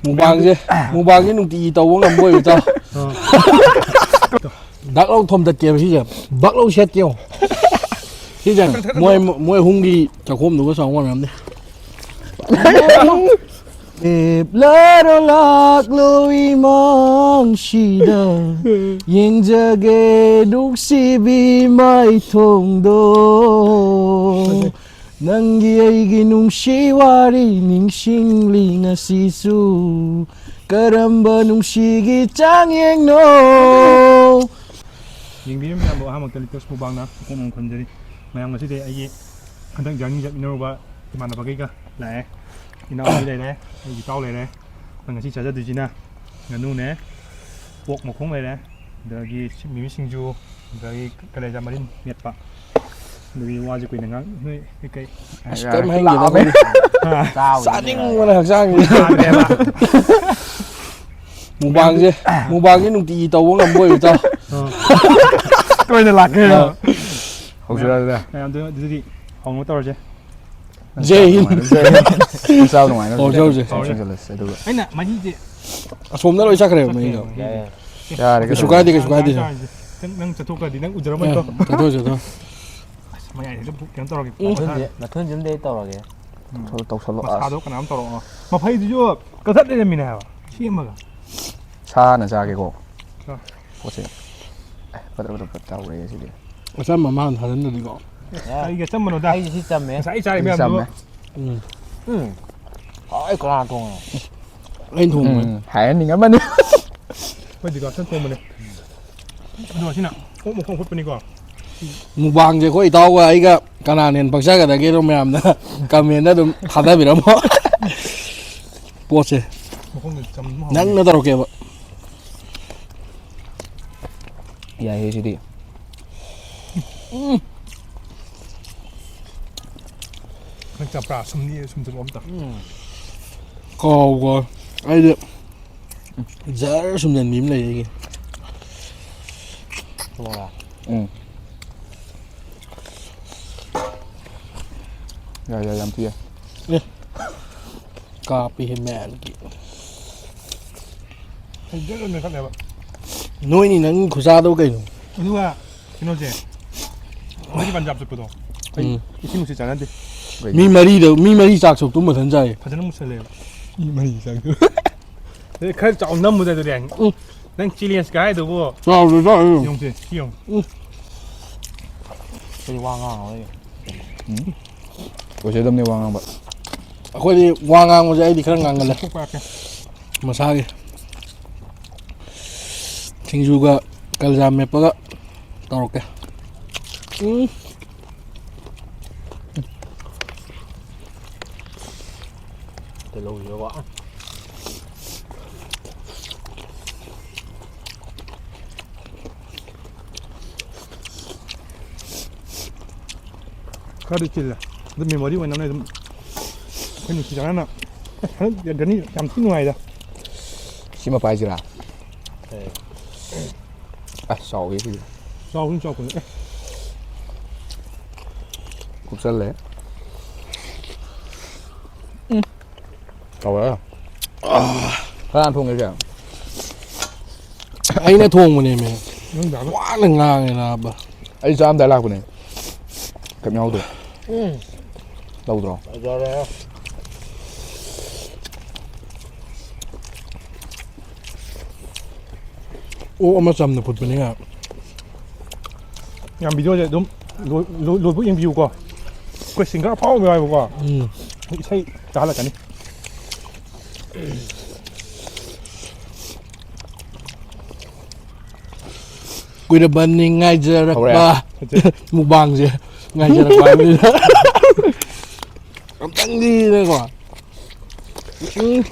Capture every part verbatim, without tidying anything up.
ꯃꯨꯛꯕꯥꯡꯁꯦ, ꯃꯨꯛꯕꯥꯡꯁꯦ ꯅꯨꯡꯇꯤꯒꯤ ꯇꯧꯕ ꯉꯝꯕ ꯑꯣꯏꯕ ꯆꯥꯎ꯫ ꯗꯛ ꯂꯧ ꯊꯣꯝꯗꯠꯀꯦꯕ ꯁꯤꯁꯦ꯫ ꯕꯛ ꯂꯧ ꯁꯦꯠꯀꯦ ꯌꯦꯡꯉꯣ꯫ ꯁꯤꯁꯦ ꯃꯣꯏ, ꯃꯣꯏ ꯑꯍꯨꯝꯒꯤ ꯆꯥꯛꯈꯣꯝꯗꯨꯒ ꯆꯥꯎ ꯃꯥꯟꯅꯔꯝꯅꯤ꯫ ꯂꯦꯞꯂꯔꯣ ꯂꯥꯛꯂꯣ ꯏꯃꯥꯡꯁꯤꯗ, ꯌꯦꯡꯖꯒꯦ ꯅꯨꯡꯁꯤꯕꯤ ꯃꯥꯏꯊꯣꯡꯗꯣ꯫ ꯅꯪꯒꯤ ꯑꯩꯒꯤ ꯅꯨꯡꯁꯤ ꯋꯥꯔꯤ ꯅꯤꯡꯁꯤꯡꯂꯤ ꯉꯁꯤꯁꯨ, ꯀꯔꯝꯕ ꯅꯨꯡꯁꯤꯒꯤ ꯆꯥꯡꯌꯦꯡꯅꯣ? ꯌꯦꯡꯕꯤꯔꯤꯕ ꯃꯌꯥꯝꯕꯨ ꯑꯍꯥꯟꯕꯃꯛꯇ ꯂꯤꯇꯣꯁ ꯃꯨꯛꯕꯥꯡꯅ ꯄꯨꯛꯅꯤꯡ ꯈꯨꯝꯖꯔꯤ꯫ ꯃꯌꯥꯝ ꯉꯁꯤꯗꯤ ꯑꯩꯒꯤ ꯍꯟꯗꯛ ꯖꯔꯅꯤ ꯆꯠꯃꯤꯟꯅꯔꯨꯕ ꯏꯃꯥꯟꯅꯕꯈꯩꯒ ꯂꯥꯛꯑꯦ꯫ ꯏꯅꯥꯎꯄꯤ ꯂꯩꯔꯦ, ꯑꯩꯒꯤ ꯏꯇꯥꯎ ꯂꯩꯔꯦ꯫ ꯑꯩꯈꯣꯏ ꯉꯁꯤ ꯆꯥꯖꯗꯣꯏꯁꯤꯅ ꯉꯥꯅꯨꯅꯦ, ꯄꯣꯛ ꯃꯈꯣꯡ ꯂꯩꯔꯦ, ꯑꯗꯒꯤ ꯁꯤ-, ꯃꯤꯃꯤ ꯁꯤꯡꯖꯨ, ꯑꯗꯒꯤ ꯀꯂꯦꯖꯥ ꯃꯔꯤꯟ ꯃꯦꯠꯄ꯫ ꯑꯗꯨꯒꯤ ꯋꯥꯁꯦ ꯀꯨꯏꯅ ꯉꯥꯡ-, ꯅꯣꯏ ꯀꯩꯀꯩ? ꯑꯁ, ꯀꯩꯝ ꯍꯥꯏꯅꯤꯡꯗꯦꯗ ꯑꯩꯈꯣꯏꯗꯤ꯫ ꯍꯥ? ꯆꯥꯕꯗꯤ ꯆꯥꯅꯤꯡꯕꯅ ꯍꯛꯆꯥꯡꯁꯦ ꯌꯥꯗ꯭ꯔꯦꯕ꯫ ꯃꯨꯛꯕꯥꯡꯁꯦ, ꯃꯨꯛꯕꯥꯡꯁꯦ ꯅꯨꯡꯇꯤꯒꯤ ꯇꯧꯕ ꯉꯝꯕ ꯑꯣꯏꯕ ꯆꯥꯎ꯫ ꯇꯣꯏꯅ ꯂꯥꯛꯀꯦ꯫ ꯑꯥ꯫ ꯍꯧꯖꯔꯛꯑꯁꯤꯗ꯫ ꯃꯌꯥꯝ, ꯑꯗꯨ-, ꯑꯗꯨꯗꯤ ꯍꯧꯅꯕ ꯇꯧꯔꯁꯦ꯫ ꯖꯦ ꯍꯤꯟ꯫ ꯖꯦ ꯍꯤꯟ꯫ ꯆꯥꯕ ꯅꯨꯡꯉꯥꯏꯅꯕ ꯍꯧꯔꯁꯦ, ꯍꯧꯔꯁꯦ꯫ ꯍꯧꯔꯁꯦ꯫ ꯂꯣꯏꯁꯤꯜꯂꯁꯦ, ꯑꯗꯨꯒ꯫ ꯑꯩꯅ ꯃꯍꯤꯁꯦ ꯑꯁꯣꯝꯗ ꯂꯣꯏ ꯆꯠꯈ꯭ꯔꯦꯕ ꯃꯍꯤꯗꯣ꯫ ꯆꯠꯈ꯭ꯔꯦꯕ꯫ ꯌꯥꯔꯦ, ꯌꯥꯔꯦ, ꯀꯩꯁꯨ ꯀꯩꯗꯧꯔꯒꯦ? ꯀꯥꯏꯗꯦ, ꯀꯩꯁꯨ ꯀꯥꯏꯗꯦ꯫ ꯅꯪ, ꯅꯪ ꯆꯠꯊꯣꯛꯈ꯭ꯔꯗꯤ ꯅꯪ ꯎꯖꯔꯝꯃꯣꯏꯀꯣ꯫ ꯑꯦ, ꯆꯠꯊꯣꯛꯑꯣ, ꯆꯠꯊꯣꯛꯑꯣ꯫ ꯑꯁ, ꯃꯌꯥꯏꯁꯤꯗ ꯕꯨꯛ ꯀꯩꯅꯣ ꯇꯧꯔꯒꯦ꯫ ꯎꯝ꯫ ꯃꯊꯪꯁꯦ, ꯃꯊꯪꯁꯦ ꯑꯝꯗꯤ ꯑꯩ ꯇꯧꯔꯒꯦ꯫ ꯎꯝ꯫ ꯇꯧꯁꯜꯂꯣ, ꯃꯁꯥꯗꯣ ꯑꯁ꯫ ꯀꯅꯥꯝ ꯇꯧꯔꯛꯑꯣ꯫ ꯃꯐꯩꯗꯨꯁꯨ ꯀꯛꯊꯠ ꯂꯩꯔꯝꯃꯤꯅꯦ ꯍꯥꯏꯕ꯫ ꯁꯦꯝꯃꯒ꯫ ꯁꯥꯅ ꯆꯥꯒꯦꯀꯣ꯫ ꯆꯥ꯫ ꯄꯣꯠꯁꯦ꯫ ꯑꯦ, ꯐꯠ ꯐꯠ ꯐꯠ ꯇꯧꯔꯦ ꯁꯤꯗꯤ꯫ ꯑꯆꯝꯕ ꯑꯃ ꯍꯥꯟꯅ ꯊꯥꯖꯤꯟꯗꯗꯤꯀꯣ꯫ ꯀꯩꯒꯤ ꯑꯆꯝꯕꯅꯣꯗ? ꯑꯩꯁꯦ ꯁꯤ ꯆꯝꯃꯦ꯫ ꯉꯁꯥꯏ ꯆꯥꯔꯤ ꯑꯩꯁꯦ ꯃꯌꯥꯝꯗꯨꯕꯨ꯫ ꯆꯝꯃꯦ꯫ ꯎꯝ꯫ ꯎꯝ꯫ ꯍꯥꯎꯋꯦ, ꯀꯅꯥ ꯊꯣꯡꯉꯤꯅꯣ? ꯑꯩꯅ ꯊꯣꯡꯕꯅꯦ꯫ ꯎꯝ, ꯍꯥꯏꯍꯟꯅꯤꯡꯉꯝꯃꯅꯤ꯫ ꯑꯩꯈꯣꯏ ꯗꯤꯀꯥꯁꯅ ꯊꯣꯡꯕꯅꯦ꯫ ꯑꯗꯣ ꯁꯤꯅ ꯑꯣꯛ ꯃꯈꯣꯡ ꯐꯨꯠꯄꯅꯤꯀꯣ꯫ ꯃꯨꯛꯕꯥꯡꯁꯦ ꯑꯩꯈꯣꯏ ꯏꯇꯥꯎꯒ ꯑꯩꯒ ꯀꯅꯥꯅ ꯍꯦꯟꯅ ꯄꯛꯆꯒꯗꯒꯦꯗꯣ ꯃꯌꯥꯝꯅ comment ꯑꯗꯨꯝ ꯊꯥꯗꯕꯤꯔꯝꯃꯣ꯫ ꯄꯣꯠꯁꯦ꯫ ꯃꯈꯣꯡꯗ ꯆꯝꯕ ꯍꯥꯎꯕꯅꯦ꯫ ꯅꯪꯅ ꯇꯧꯔꯛꯀꯦꯕ꯫ ꯌꯥꯏꯍꯦ ꯁꯤꯗꯤ꯫ ꯎꯝ꯫ ꯅꯪ ꯆꯝꯄ꯭ꯔꯥ ꯁꯨꯝꯅꯤ, ꯁꯨꯝꯖꯜꯂꯣ ꯑꯝꯇ꯫ ꯎꯝ꯫ ꯀꯥꯎꯕ꯫ ꯑꯩꯗꯤ ꯖꯔ ꯁꯨꯝꯖꯟꯕꯤ ꯑꯃ ꯂꯩ ꯑꯩꯒꯤ꯫ ꯂꯣꯏꯔꯦ꯫ ꯎꯝ꯫ ꯌꯥꯏ, ꯌꯥꯏ, ꯌꯥꯝ ꯊꯤ ꯌꯥꯏ꯫ ꯑꯦ꯫ ꯀꯥꯞꯄꯤꯍꯦ ꯃꯦꯟꯒꯤ꯫ ꯍꯩꯖꯜꯂꯨ ꯅꯣꯏꯈꯠꯂꯦꯕ꯫ ꯅꯣꯏꯅꯤ ꯅꯪ ꯈꯨꯆꯥꯗꯣ ꯀꯩꯅꯣ? ꯑꯗꯨꯒ ꯀꯩꯅꯣꯁꯦ, ꯃꯣꯏꯒꯤ ꯄꯟꯖꯥꯕ ꯆꯠꯄꯗꯣ, ꯑꯩ ꯎꯝ꯫ ꯏꯁꯤꯡ ꯅꯨꯡꯁꯤꯠ ꯆꯥꯟꯅꯗꯦ꯫ ꯃꯤ ꯃꯔꯤꯗ, ꯃꯤ ꯃꯔꯤ ꯆꯥꯛ ꯆꯣꯛ ꯇꯨꯝ ꯃꯊꯟ ꯆꯥꯏ꯫ ꯐꯖꯅ ꯃꯨꯁꯜꯂꯦꯕ꯫ ꯃꯤ ꯃꯔꯤ ꯆꯥꯛ ꯆꯣꯛ꯫ ꯑꯗꯩ ꯈꯔ ꯆꯥꯎ ꯅꯝꯃꯨꯗ ꯑꯗꯨꯗꯤ꯫ ꯎꯝ꯫ ꯅꯪ ꯆꯦꯂꯦꯟꯖ ꯀꯥꯏꯗꯨꯕꯨ꯫ ꯆꯥꯎꯗꯦ, ꯆꯥꯎꯗꯦ꯫ ꯌꯦꯡꯉꯨꯁꯦ, ꯁꯤ ꯌꯦꯡꯉꯨ꯫ ꯎꯝ꯫ ꯑꯩꯈꯣꯏꯗꯤ ꯋꯥ ꯉꯥꯡꯉꯔꯣꯏ꯫ ꯎꯝ꯫ ꯑꯣꯏꯖꯗꯕꯅꯦ ꯋꯥ ꯉꯥꯡꯕ꯫ ꯑꯩꯈꯣꯏꯗꯤ ꯋꯥ ꯉꯥꯡꯕꯁꯦ ꯑꯩꯗꯤ ꯈꯔ ꯉꯥꯡꯒꯜꯂꯦ꯫ ꯊꯣꯛꯄ ꯌꯥꯗꯦ꯫ ꯃꯁꯥꯒꯤ꯫ ꯁꯤꯡꯖꯨꯒ ꯀꯂꯦꯖꯥ ꯃꯦꯠꯄꯒ ꯇꯧꯔꯛꯀꯦ꯫ ꯎꯝ꯫ ꯇꯤꯜꯍꯧꯁꯤꯒ꯫ ꯈꯔꯗꯤ ꯆꯤꯜꯂꯦ꯫ ꯑꯗꯨ memory ꯑꯣꯏꯅꯕꯅꯦ ꯑꯗꯨꯝ꯫ ꯑꯩꯈꯣꯏ ꯅꯨꯡꯁꯤ ꯆꯥꯟꯅꯅ꯫ ꯑꯦ, ꯍꯟꯗꯛ journey ꯌꯥꯝ ꯊꯤ ꯅꯨꯡꯉꯥꯏꯗ꯫ ꯁꯤꯃ ꯄꯥꯏꯁꯤꯔꯥ? ꯑꯦ꯫ ꯑꯁ, ꯆꯥꯎꯋꯦ ꯁꯤꯗꯤ꯫ ꯆꯥꯎꯕꯅꯤ, ꯆꯥꯎꯕꯅꯤ꯫ ꯑꯦ꯫ ꯀꯨꯞꯁꯜꯂꯦ꯫ ꯎꯝ꯫ ꯇꯧꯔꯦ꯫ ꯀꯅꯥꯅ ꯊꯣꯡꯉꯤꯁꯦ? ꯑꯩꯅ ꯊꯣꯡꯕꯅꯦꯃꯦ꯫ ꯅꯪ ꯗꯥꯅ? ꯋꯥꯅ ꯉꯥꯡꯉꯦ ꯅꯥꯕ꯫ ꯑꯩ ꯆꯥꯔꯝꯗꯥꯏ ꯂꯥꯛꯄꯅꯦ꯫ ꯀꯩꯝ ꯌꯥꯎꯗ꯭ꯔꯦ꯫ ꯎꯝ꯫ ꯇꯧꯗ꯭ꯔꯣ? ꯐꯖꯔꯦ꯫ ꯑꯣꯛ ꯑꯃ ꯆꯝꯅ ꯐꯨꯠꯄꯅꯤ ꯉꯥꯏꯍꯥꯛ꯫ ꯌꯥꯝ videoꯁꯦ ꯑꯗꯨꯝ ꯂꯣꯏ-, ꯂꯣꯏ-, ꯂꯣꯏꯕꯧ ꯌꯦꯡꯕꯤꯌꯨꯀꯣ꯫ ꯑꯩꯈꯣꯏ singer ꯑꯐꯥꯎꯕ ꯌꯥꯎꯋꯦꯕꯀꯣ꯫ ꯎꯝ꯫ ꯏꯁꯩ ꯇꯥꯍꯜꯂꯛꯀꯅꯤ꯫ ꯀꯨꯏꯔꯕꯅꯤ ꯉꯥꯏꯖꯔꯛꯄ꯫ ꯍꯧꯔꯦ꯫ ꯃꯨꯛꯕꯥꯡꯁꯦ ꯉꯥꯏꯖꯔꯛꯄ ꯍꯥꯏꯕꯅꯤꯗ꯫ ꯑꯝꯇꯪꯗꯤꯅꯦꯀꯣ꯫ ꯎꯝ꯫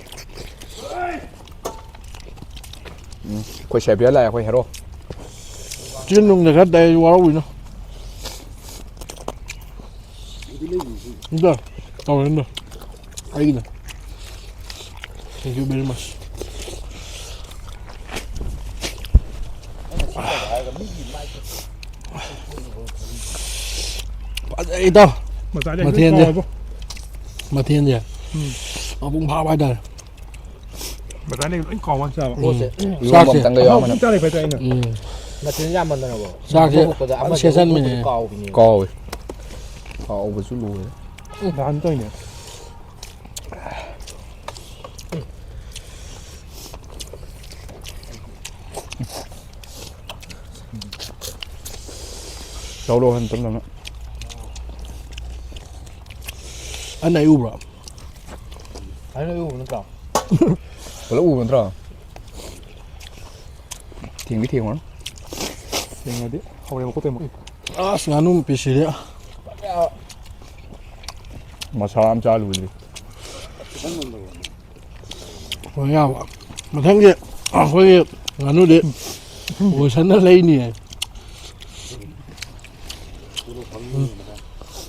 ꯎꯝ, ꯑꯩꯈꯣꯏ ꯁꯦꯕꯤꯌꯔ ꯂꯥꯛꯑꯦ, ꯑꯩꯈꯣꯏ ꯍꯦꯔꯣ꯫ ꯆꯤꯟ ꯅꯨꯡꯗ ꯈꯔ ꯇꯥꯏ, ꯋꯥꯔꯧꯕꯤꯅꯨ꯫ ꯏꯟꯗ, ꯇꯧꯔꯦ, ꯏꯟꯗ꯫ ꯑꯩꯒꯤꯅ꯫ Thank you very much꯫ ꯐꯖꯩ, ꯏꯇꯥꯎ꯫ ꯃꯆꯥꯗꯤ ꯑꯩ ꯂꯣꯏ ꯃꯊꯦꯜꯁꯦ꯫ ꯀꯥꯎꯔꯕꯣ? ꯃꯊꯦꯜꯁꯦ꯫ ꯎꯝ꯫ ꯃꯄꯨꯡ ꯐꯥꯕ ꯍꯥꯏꯇꯥꯔꯦ꯫ ꯕ꯭ꯔꯗꯔꯅ ꯂꯣꯏ ꯀꯥꯎꯕ ꯆꯥꯕ꯫ ꯎꯝ꯫ ꯏꯔꯣꯝꯕ ꯆꯥꯛꯁꯦ ꯑꯝꯇꯪꯒ ꯌꯥꯎꯔꯝꯃꯅꯤ꯫ ꯆꯥꯔꯦ ꯐꯩ ꯐꯩ ꯑꯩꯅ꯫ ꯎꯝ꯫ ꯃꯊꯦꯜ ꯌꯥꯝꯃꯟꯗꯅꯀꯣ꯫ ꯆꯥꯛꯁꯦ ꯊꯣꯛꯂꯛꯄꯗ ꯐꯖꯅ ꯑꯃꯗ ꯁꯦꯠꯆꯟꯕꯤꯅꯦ꯫ ꯀꯥꯎꯕꯤꯅꯦ꯫ ꯀꯥꯎꯋꯦ꯫ ꯀꯥꯎꯕꯁꯨ ꯂꯣꯏꯔꯦ꯫ ꯅꯍꯥꯟ ꯇꯧꯔꯤꯅꯦ꯫ ꯂꯧꯔꯣ ꯍꯟ ꯇꯞꯅ꯫ ꯑꯅ ꯑꯩ ꯎꯕ꯭ꯔꯣ? ꯑꯩꯅ ꯎꯕ ꯅꯠꯇ꯭ꯔꯣ? ꯄꯨꯂꯞ ꯎꯕ ꯅꯠꯇ꯭ꯔꯣ? ꯊꯦꯡꯗꯤ ꯊꯦꯡꯉꯨꯔꯅꯨ꯫ ꯌꯦꯡꯉꯗꯤ ꯍꯧꯔꯦꯕ ꯈꯨꯠꯇꯩꯃꯛ꯫ ꯑꯁ, ꯉꯥꯅꯨ ꯃꯄꯤꯁꯤꯗꯤ꯫ ꯃꯁꯥ ꯑꯃ ꯆꯥꯂꯨꯕꯗꯤ꯫ ꯍꯣꯏ, ꯌꯥꯕ꯫ ꯃꯊꯪꯒꯤ ꯑꯩꯈꯣꯏꯒꯤ ꯉꯥꯅꯨꯗꯤ ꯋꯤꯜꯁꯟꯅ ꯂꯩꯅꯤꯌꯦ꯫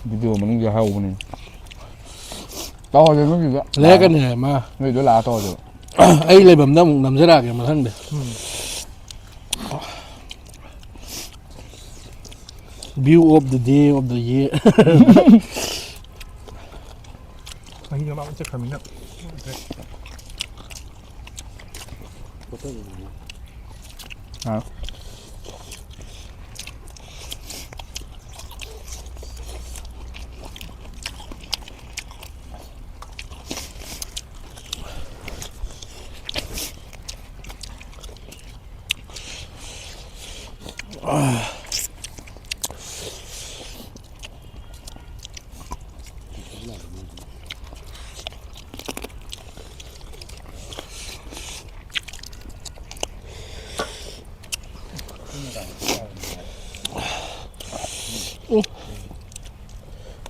ꯚꯤꯗꯤꯑꯣ ꯃꯅꯨꯡꯗ ꯍꯥꯏꯍꯧꯕꯅꯦ꯫ ꯇꯧꯍꯜꯂꯦ ꯅꯣꯏꯒꯤꯗ꯫ ꯂꯩꯔꯛꯀꯅꯤ ꯍꯥꯏ ꯃꯥ꯫ ꯅꯣꯏꯗꯣ ꯂꯥꯛꯑ ꯇꯧꯍꯜꯂꯦꯕ꯫ ꯑꯩ ꯂꯩꯐꯝꯗ ꯑꯃꯨꯛ ꯅꯝꯖꯔꯛꯑꯒꯦ ꯃꯊꯪꯗꯤ꯫ View of the day of the year꯫ ꯃꯍꯤꯗꯣ ꯃꯥ ꯂꯣꯏ ꯆꯠꯈ꯭ꯔꯃꯤꯅ꯫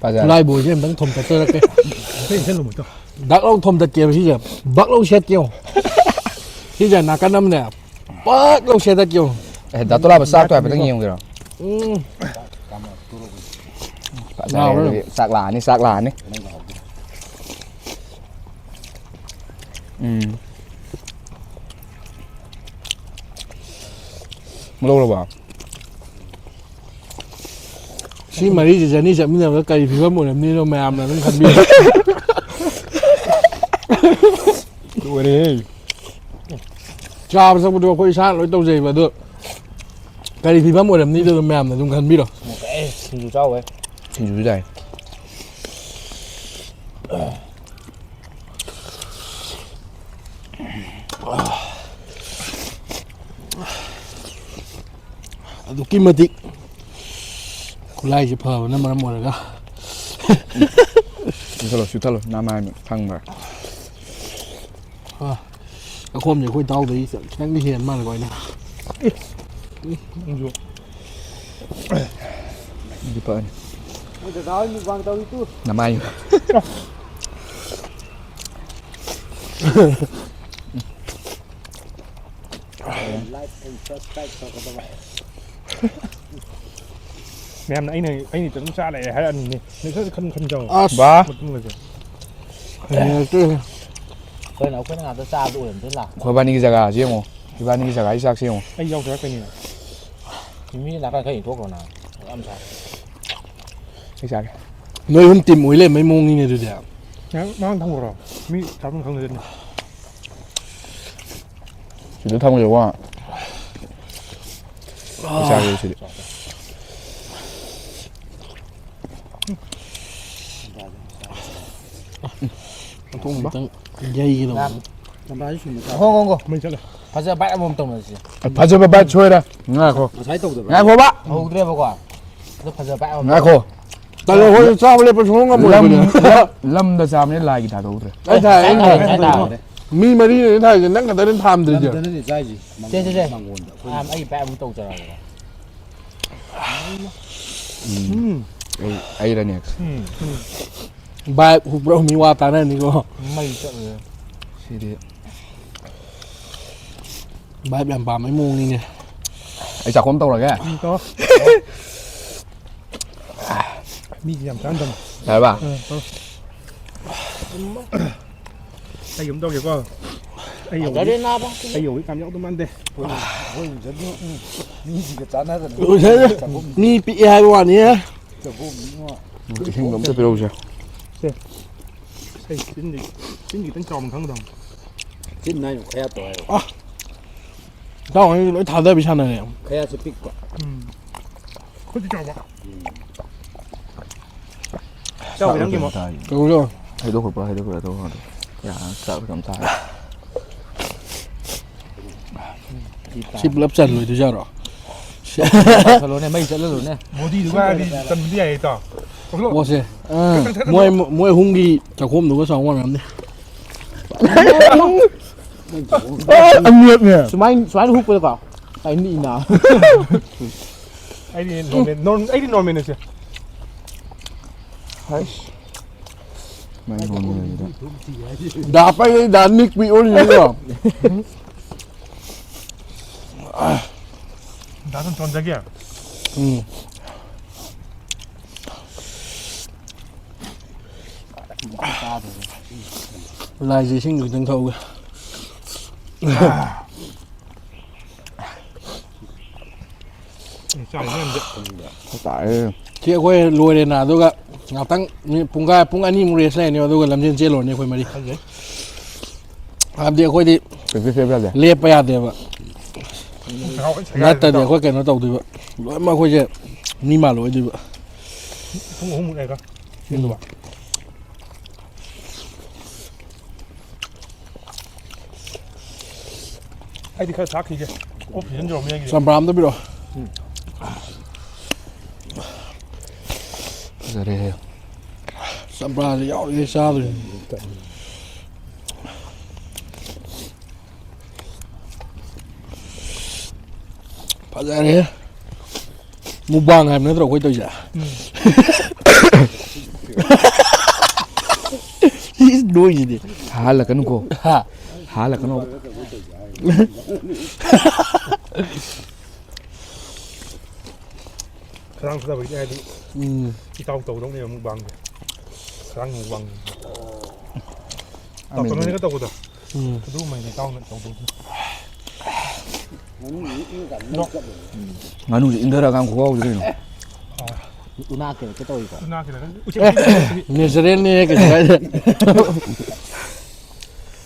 ꯐꯖꯔꯦ꯫ ꯂꯥꯏꯕꯣꯏꯁꯦ ꯑꯝꯇꯪ ꯊꯣꯝꯇꯠꯆꯔꯛꯀꯦ꯫ ꯑꯇꯩ ꯏꯟꯁꯥꯡ ꯂꯨꯃꯣꯏꯗꯣ꯫ ꯗꯛ ꯂꯥꯎ ꯊꯣꯝꯇꯠꯀꯦꯕ ꯁꯤꯁꯦ꯫ ꯕꯛ ꯂꯥꯎ ꯁꯦꯠꯀꯦ ꯌꯦꯡꯉꯣ꯫ ꯁꯤꯁꯦ ꯅꯥꯀꯟ ꯑꯃꯅꯦ꯫ ꯄꯛ ꯂꯥꯎ ꯁꯦꯠꯇꯠꯀꯦ ꯌꯦꯡꯉꯣ꯫ ꯑꯦ, ꯗꯥꯇꯣꯂꯥꯕ ꯆꯥꯛꯇꯣ ꯍꯥꯏꯐꯦꯠꯇꯪ ꯌꯦꯡꯉꯨꯒꯦꯔꯣ? ꯎꯝ꯫ ꯐꯖꯔꯦ꯫ ꯑꯗꯨꯗꯤ ꯆꯥꯛ ꯂꯥꯛꯑꯅꯤ, ꯆꯥꯛ ꯂꯥꯛꯑꯅꯤ꯫ ꯎꯝ꯫ ꯂꯧꯔꯕ? ꯁꯤ ꯃꯔꯤꯁꯦ ꯖꯔꯅꯤ ꯆꯠꯃꯤꯟꯅꯕꯗ ꯀꯔꯤ ꯐꯤꯕꯝ ꯑꯣꯏꯔꯝꯅꯤꯅꯣ ꯃꯌꯥꯝꯅ ꯑꯗꯨꯝ ꯈꯟꯕꯤꯌꯨ꯫ ꯂꯣꯏꯔꯦꯍꯦ꯫ ꯆꯥꯕ ꯊꯛꯄꯗꯣ ꯑꯩꯈꯣꯏ ꯏꯁꯥꯅ ꯂꯣꯏ ꯇꯧꯖꯩꯕ, ꯑꯗꯣ ꯀꯔꯤ ꯐꯤꯕꯝ ꯑꯣꯏꯔꯝꯅꯤꯗꯣ ꯑꯗꯨꯝ ꯃꯌꯥꯝꯅ ꯑꯗꯨꯝ ꯈꯟꯕꯤꯔꯣ꯫ ꯑꯦ, ꯁꯤꯡꯖꯨ ꯆꯥꯎꯋꯦ꯫ ꯁꯤꯡꯖꯨꯁꯨ ꯆꯥꯏ꯫ ꯑꯗꯨꯛꯀꯤ ꯃꯇꯤꯛ ꯈꯨꯠꯂꯥꯏꯁꯦ ꯐꯕꯅ ꯃꯔꯝ ꯑꯣꯏꯔꯒ꯫ ꯆꯨꯊꯠꯂꯣ, ꯆꯨꯊꯠꯂꯣ, ꯅꯃꯥꯏ ꯐꯪꯕ꯭ꯔꯥ? ꯑꯥ, ꯆꯥꯛꯈꯣꯝꯁꯦ ꯑꯩꯈꯣꯏ ꯏꯇꯥꯎꯗꯒꯤ ꯈꯤꯇꯪꯗꯤ ꯍꯦꯟ ꯃꯥꯜꯂꯦꯀꯣ ꯑꯩꯅ꯫ ꯅꯪꯁꯨ꯫ ꯑꯗꯨꯗꯤ ꯐꯅꯤ꯫ ꯅꯣꯏ ꯗꯗꯥ ꯍꯣꯏ mukbang ꯇꯧꯔꯤ ꯇꯨ꯫ ꯅꯃꯥꯏ꯫ Like and subscribe ꯇꯧꯒꯗꯕ꯫ ꯃꯌꯥꯝꯅ ꯑꯩꯅ, ꯑꯩꯅ ꯈꯤꯇꯪ ꯆꯥ ꯂꯩꯔꯦ ꯍꯥꯏꯔꯛꯑꯅꯤꯅꯦ꯫ ꯅꯣꯏ ꯈꯔ ꯈꯟ, ꯈꯟ ꯆꯥꯎ꯫ ꯑꯁ꯫ ꯕꯥ꯫ ꯃꯇꯨꯡꯗꯁꯨ꯫ ꯍꯩꯅꯔꯛꯇ꯭ꯔꯦ꯫ ꯑꯩꯈꯣꯏꯅ, ꯑꯩꯈꯣꯏꯅ ꯉꯥꯛꯇ ꯆꯥꯕꯗꯣ ꯑꯣꯏꯔꯝꯗꯣꯏ ꯂꯥꯛꯄ꯫ ꯑꯩꯈꯣꯏꯕꯥꯅꯤꯒꯤ ꯖꯒꯥꯁꯤ ꯌꯦꯡꯉꯣ꯫ ꯏꯕꯥꯅꯤꯒꯤ ꯖꯒꯥꯒꯤ ꯆꯥꯛꯁꯤ ꯌꯦꯡꯉꯣ꯫ ꯑꯩ ꯌꯥꯎꯗꯣꯏꯔꯥ ꯀꯩꯅꯣ? ꯃꯤ ꯅꯥꯀꯟ ꯈꯔ ꯌꯦꯡꯊꯣꯛꯈ꯭ꯔꯣ ꯅꯪ꯫ ꯌꯥꯝ ꯁꯥꯏ꯫ ꯑꯩ ꯆꯥꯒꯦ꯫ ꯅꯣꯏ ꯑꯍꯨꯝ team ꯑꯣꯏ ꯂꯩꯔꯝꯕꯩ ꯃꯑꯣꯡꯅꯤꯅꯦ ꯑꯗꯨꯗꯤ꯫ ꯅꯪ, ꯅꯪ ꯊꯝꯈ꯭ꯔꯣ꯫ ꯃꯤ ꯆꯥꯐꯝ ꯈꯪꯗꯦ꯫ ꯁꯤꯗ ꯊꯝꯒꯦ ꯋꯥ꯫ ꯑꯩ ꯆꯥꯒꯦ ꯁꯤꯗꯤ꯫ ꯑꯣꯟꯊꯣꯛꯑꯝꯕ꯫ ꯈꯤꯇꯪ ꯌꯩꯒꯦ ꯇꯧꯕꯅꯤ꯫ ꯆꯝꯄ꯭ꯔꯥꯁꯤ ꯁꯨꯝꯕ ꯆꯥꯎ꯫ ꯉꯥꯏꯈꯣ, ꯉꯥꯏꯈꯣ, ꯉꯥꯏꯈꯣ꯫ ꯃꯩ ꯆꯠꯂꯦ꯫ ꯐꯖꯕ bite ꯑꯃꯃꯝ ꯇꯧꯅꯁꯤ꯫ ꯐꯖꯕ bite ꯁꯣꯏꯔꯦ꯫ ꯉꯥꯏꯈꯣ꯫ ꯉꯁꯥꯏ ꯇꯧꯗꯕ꯭ꯔꯥ? ꯉꯥꯏꯈꯣꯕ꯫ ꯇꯧꯍꯧꯗ꯭ꯔꯦꯕꯀꯣ꯫ ꯑꯗꯣ ꯐꯖꯕ bite ꯑꯃꯃꯝ ꯉꯥꯏꯈꯣ꯫ ꯇꯜꯂꯦ, ꯑꯩꯈꯣꯏ ꯆꯥꯕ ꯂꯦꯞꯄ ꯁꯨꯡꯉꯝ ꯉꯝꯃꯣꯏ ꯂꯝ-, ꯑꯩꯈꯣꯏꯗꯤ꯫ ꯂꯝ-, ꯂꯝꯗ ꯆꯥꯕꯅꯤꯅ ꯂꯥꯏꯒꯤ ꯊꯥꯗꯣꯛꯎꯗ꯭ꯔꯦ꯫ ꯑꯩ ꯊꯥꯏ, ꯑꯩ ꯊꯥꯏ, ꯊꯥꯏ, ꯑꯩ ꯊꯥꯏ꯫ ꯊꯥꯏ꯫ ꯃꯤ ꯃꯔꯤꯅꯦ ꯑꯩꯅ ꯊꯥꯏꯁꯦ, ꯅꯪ ꯈꯛꯇꯅꯦ ꯊꯥꯝꯗ꯭ꯔꯤꯁꯦ꯫ ꯂꯝꯗꯅꯅꯦ ꯆꯥꯏꯁꯦ꯫ ꯁꯦ, ꯁꯦ, ꯁꯦ꯫ ꯃꯥꯡꯒꯣꯟꯗ ꯑꯩꯈꯣꯏ ꯑꯥ, ꯑꯩ bite ꯑꯃꯨꯛ ꯇꯧꯖꯔꯛꯑꯒꯦ꯫ ꯎꯝ꯫ ꯎꯝ꯫ ꯑꯩ, ꯑꯩꯔ next? ꯎꯝ꯫ ꯎꯝ꯫ Bite ꯍꯨꯛꯄ꯭ꯔꯥ ꯍꯨꯝꯃꯤ ꯋꯥ ꯇꯥꯅꯅꯤꯀꯣ꯫ ꯃꯩ ꯆꯠꯂꯦ꯫ ꯁꯤꯗꯤ꯫ Bite ꯌꯥꯝ ꯄꯥꯝꯕꯩ ꯃꯑꯣꯡꯅꯤꯅꯦ꯫ ꯑꯩ ꯆꯥꯛꯈꯣꯝ ꯇꯧꯔꯒꯦ꯫ ꯎꯝ, ꯇꯧ꯫ ꯃꯤꯗꯤ ꯌꯥꯝ ꯆꯥꯟꯗꯝ꯫ ꯌꯥꯔꯕ? ꯎꯝ, ꯇꯧ꯫ ꯑꯩ ꯑꯃꯨꯛ ꯇꯧꯒꯦꯀꯣ꯫ ꯑꯩ ꯌꯧꯕꯗꯤ, ꯐꯖꯔꯦ ꯅꯥꯕ꯫ ꯑꯩ ꯌꯧꯕꯗꯤ ꯀꯅꯥꯝ ꯌꯥꯎꯗꯧ ꯃꯥꯟꯗꯦ꯫ ꯑꯩꯈꯣꯏ ꯎꯖꯗꯦ, ꯎꯝ, ꯃꯤꯁꯤꯒ ꯆꯥꯟꯅꯗꯅ꯫ ꯎꯖꯗꯦ꯫ ꯆꯥꯛꯈꯨꯝ-, ꯃꯤ ꯄꯤꯛꯑꯦ ꯍꯥꯏꯕ ꯋꯥꯅꯤ꯫ ꯆꯥꯛꯈꯨꯝ ꯃꯤ ꯑꯃ꯫ ꯏꯁꯤꯡꯗꯣ ꯑꯝꯇ ꯄꯤꯔꯧꯁꯦ꯫ ꯁꯦ꯫ ꯑꯩ ꯆꯤꯟꯗꯤ, ꯆꯤꯟ ꯈꯤꯇꯪ ꯆꯥꯎꯅ ꯈꯪꯒꯗꯕꯅꯤ꯫ ꯆꯤꯟ ꯍꯥꯏꯅ ꯈꯌꯥꯠꯇꯣ ꯍꯥꯏꯕ꯫ ꯏꯇꯥꯎ ꯍꯣꯏ ꯂꯣꯏ ꯊꯥꯗꯕꯤ ꯁꯥꯟꯅꯔꯦ꯫ ꯈꯌꯥꯠꯁꯦ ꯄꯤꯛꯄ꯫ ꯎꯝ꯫ ꯈꯨꯠꯇꯤ ꯆꯥꯎꯕ꯫ ꯏꯇꯥꯎ ꯅꯪꯒꯤ ꯑꯃꯨꯛ꯫ ꯀꯩꯅꯣ ꯇꯧꯔꯦ꯫ ꯍꯩꯗꯣꯛꯈ꯭ꯔꯣ, ꯍꯩꯗꯣꯛꯈ꯭ꯔꯣ, ꯍꯩꯗꯣꯛꯈ꯭ꯔꯣ꯫ ꯌꯥꯔꯦ, ꯆꯥꯛ ꯑꯗꯨꯝ ꯆꯥꯔꯦ꯫ ꯁꯤ ꯄꯨꯂꯞ ꯆꯜꯂꯣꯏꯗꯣꯏꯖꯥꯠꯔꯣ? ꯆꯠꯂꯣꯅꯦ, ꯃꯩ ꯆꯠꯍꯜꯂꯣꯅꯦ꯫ ꯕꯣꯗꯤꯗꯨꯒ ꯍꯥꯏꯗꯤ ꯆꯟꯕꯗꯤ ꯌꯥꯏꯌꯦ, ꯏꯇꯥꯎ꯫ ꯄꯣꯠꯁꯦ꯫ ꯑꯥ, ꯃꯣꯏ, ꯃꯣꯏ ꯑꯍꯨꯝꯒꯤ ꯆꯥꯛꯈꯣꯝꯗꯨꯒ ꯆꯥꯎ ꯃꯥꯟꯅꯔꯝꯅꯤ꯫ ꯑꯅꯤꯔꯛꯅꯦ꯫ ꯁꯨꯃꯥꯏ-, ꯁꯨꯃꯥꯏꯅ ꯍꯨꯛꯄꯗꯀꯣ꯫ ꯑꯩ ꯅꯤꯛꯏꯅ꯫ ꯑꯩꯗꯤ ꯅꯣꯔꯃꯦꯜ, ꯅꯣꯔ-, ꯑꯩꯗꯤ ꯅꯣꯔꯃꯦꯜꯅꯦ ꯁꯦ꯫ ꯍꯩꯁ꯫ ꯃꯥꯏ ꯅꯣꯔꯃꯦꯜꯁꯤꯗ꯫ ꯗꯥ ꯄꯩ, ꯗꯥ ꯅꯤꯛꯄꯤ ꯑꯣꯏꯔꯤꯅꯤꯀꯣ꯫ ꯗꯥ ꯁꯟ ꯊꯣꯟꯖꯒꯦ꯫ ꯎꯝ꯫ ꯂꯥꯏꯁꯦ ꯏꯁꯤꯡ ꯈꯤꯇꯪ ꯊꯛꯎꯒꯦ꯫ ꯑꯦ, ꯆꯥꯔꯤ ꯃꯌꯥꯝꯁꯦ꯫ ꯇꯥꯏꯌꯦ꯫ ꯁꯤ ꯑꯩꯈꯣꯏ ꯂꯣꯏꯔꯦꯅ, ꯑꯗꯨꯒ ꯉꯥꯛꯇꯪ ꯃꯤꯅꯤꯠ ꯄꯨꯡꯈꯥꯏ, ꯄꯨꯡ ꯑꯅꯤꯃꯨꯛ rest ꯂꯩꯔꯅꯤ, ꯑꯗꯨꯒ ꯂꯝꯖꯦꯟ ꯆꯦꯜꯂꯨꯔꯅꯤ ꯑꯩꯈꯣꯏ ꯃꯔꯤ꯫ ꯐꯖꯩ꯫ ꯍꯥꯏꯕꯗꯤ ꯑꯩꯈꯣꯏꯗꯤ ꯀꯩꯝꯇ ꯁꯦꯝꯕ ꯌꯥꯗꯦ꯫ ꯂꯦꯞꯄ ꯌꯥꯗꯦꯕ꯫ ꯆꯥꯎ, ꯆꯥꯎ, ꯅꯠꯇ꯭ꯔꯗꯤ ꯆꯥꯎ꯫ ꯑꯩꯈꯣꯏ ꯀꯩꯅꯣ ꯇꯧꯗꯣꯏꯕ꯫ ꯂꯣꯏꯅꯃꯛ ꯑꯩꯈꯣꯏꯁꯦ ꯃꯤ ꯃꯥꯜꯂꯣꯏꯗꯣꯏꯕ꯫ ꯄꯨꯡ ꯑꯍꯨꯝꯃꯨꯛ ꯂꯩꯔꯒ ꯆꯦꯟꯗꯧꯕ꯫ ꯑꯩꯗꯤ ꯈꯔ ꯊꯥꯛꯈꯤꯒꯦ꯫ ꯑꯣꯛꯁꯤꯖꯟ ꯌꯧꯔꯝꯃꯦ ꯑꯩꯒꯤꯗꯤ꯫ ꯆꯝꯄ꯭ꯔꯥ ꯑꯝꯇ ꯄꯤꯔꯛꯑꯣ꯫ ꯎꯝ꯫ ꯐꯖꯔꯦꯍꯦ꯫ ꯆꯝꯄ꯭ꯔꯥꯁꯦ ꯌꯥꯎꯔꯤꯉꯩ ꯆꯥꯗꯣꯏꯅꯤ꯫ ꯐꯖꯔꯦ꯫ Mukbang ꯍꯥꯏꯕ ꯅꯠꯇ꯭ꯔꯣ ꯑꯩꯈꯣꯏ ꯇꯧꯔꯤꯁꯦ? ꯎꯝ꯫ ꯏꯁ, ꯅꯣꯏꯁꯤꯗꯤ꯫ ꯍꯥꯍꯜꯂꯛꯀꯅꯨꯀꯣ꯫ ꯍꯥ? ꯍꯥꯍꯜꯂꯛꯀꯅꯣꯕ꯫ ꯈꯗꯥꯡ ꯊꯥꯗꯕꯒꯤꯗꯤ ꯍꯥꯏꯗꯤ ꯎꯝ꯫ ꯏꯇꯥꯎ ꯇꯧꯗꯧꯅꯦꯕ mukbangꯁꯦ꯫ ꯈꯗꯥꯡ mukbang꯫ ꯇꯥꯎꯊꯣꯛꯅꯔꯒ ꯇꯧꯕꯗꯣ꯫ ꯎꯝ꯫ ꯑꯗꯨꯒꯨꯝꯕꯅꯤ ꯏꯇꯥꯎꯅ ꯇꯧꯗꯧꯁꯦ꯫ ꯉꯥꯅꯨꯁꯦ ꯏꯟꯊꯔꯛꯑꯀꯥꯟ ꯈꯨꯍꯥꯎꯁꯦ ꯀꯩꯅꯣ? ꯎꯅꯥ ꯀꯩꯅꯣ ꯇꯧꯏꯀꯣ꯫ ꯎꯅꯥ ꯀꯩꯅꯣ, ꯎꯆꯦꯛ ꯑꯦ, ꯃꯄꯤ꯫ Naturalꯅꯦ ꯀꯩꯁꯨ ꯀꯥꯏꯗꯦ꯫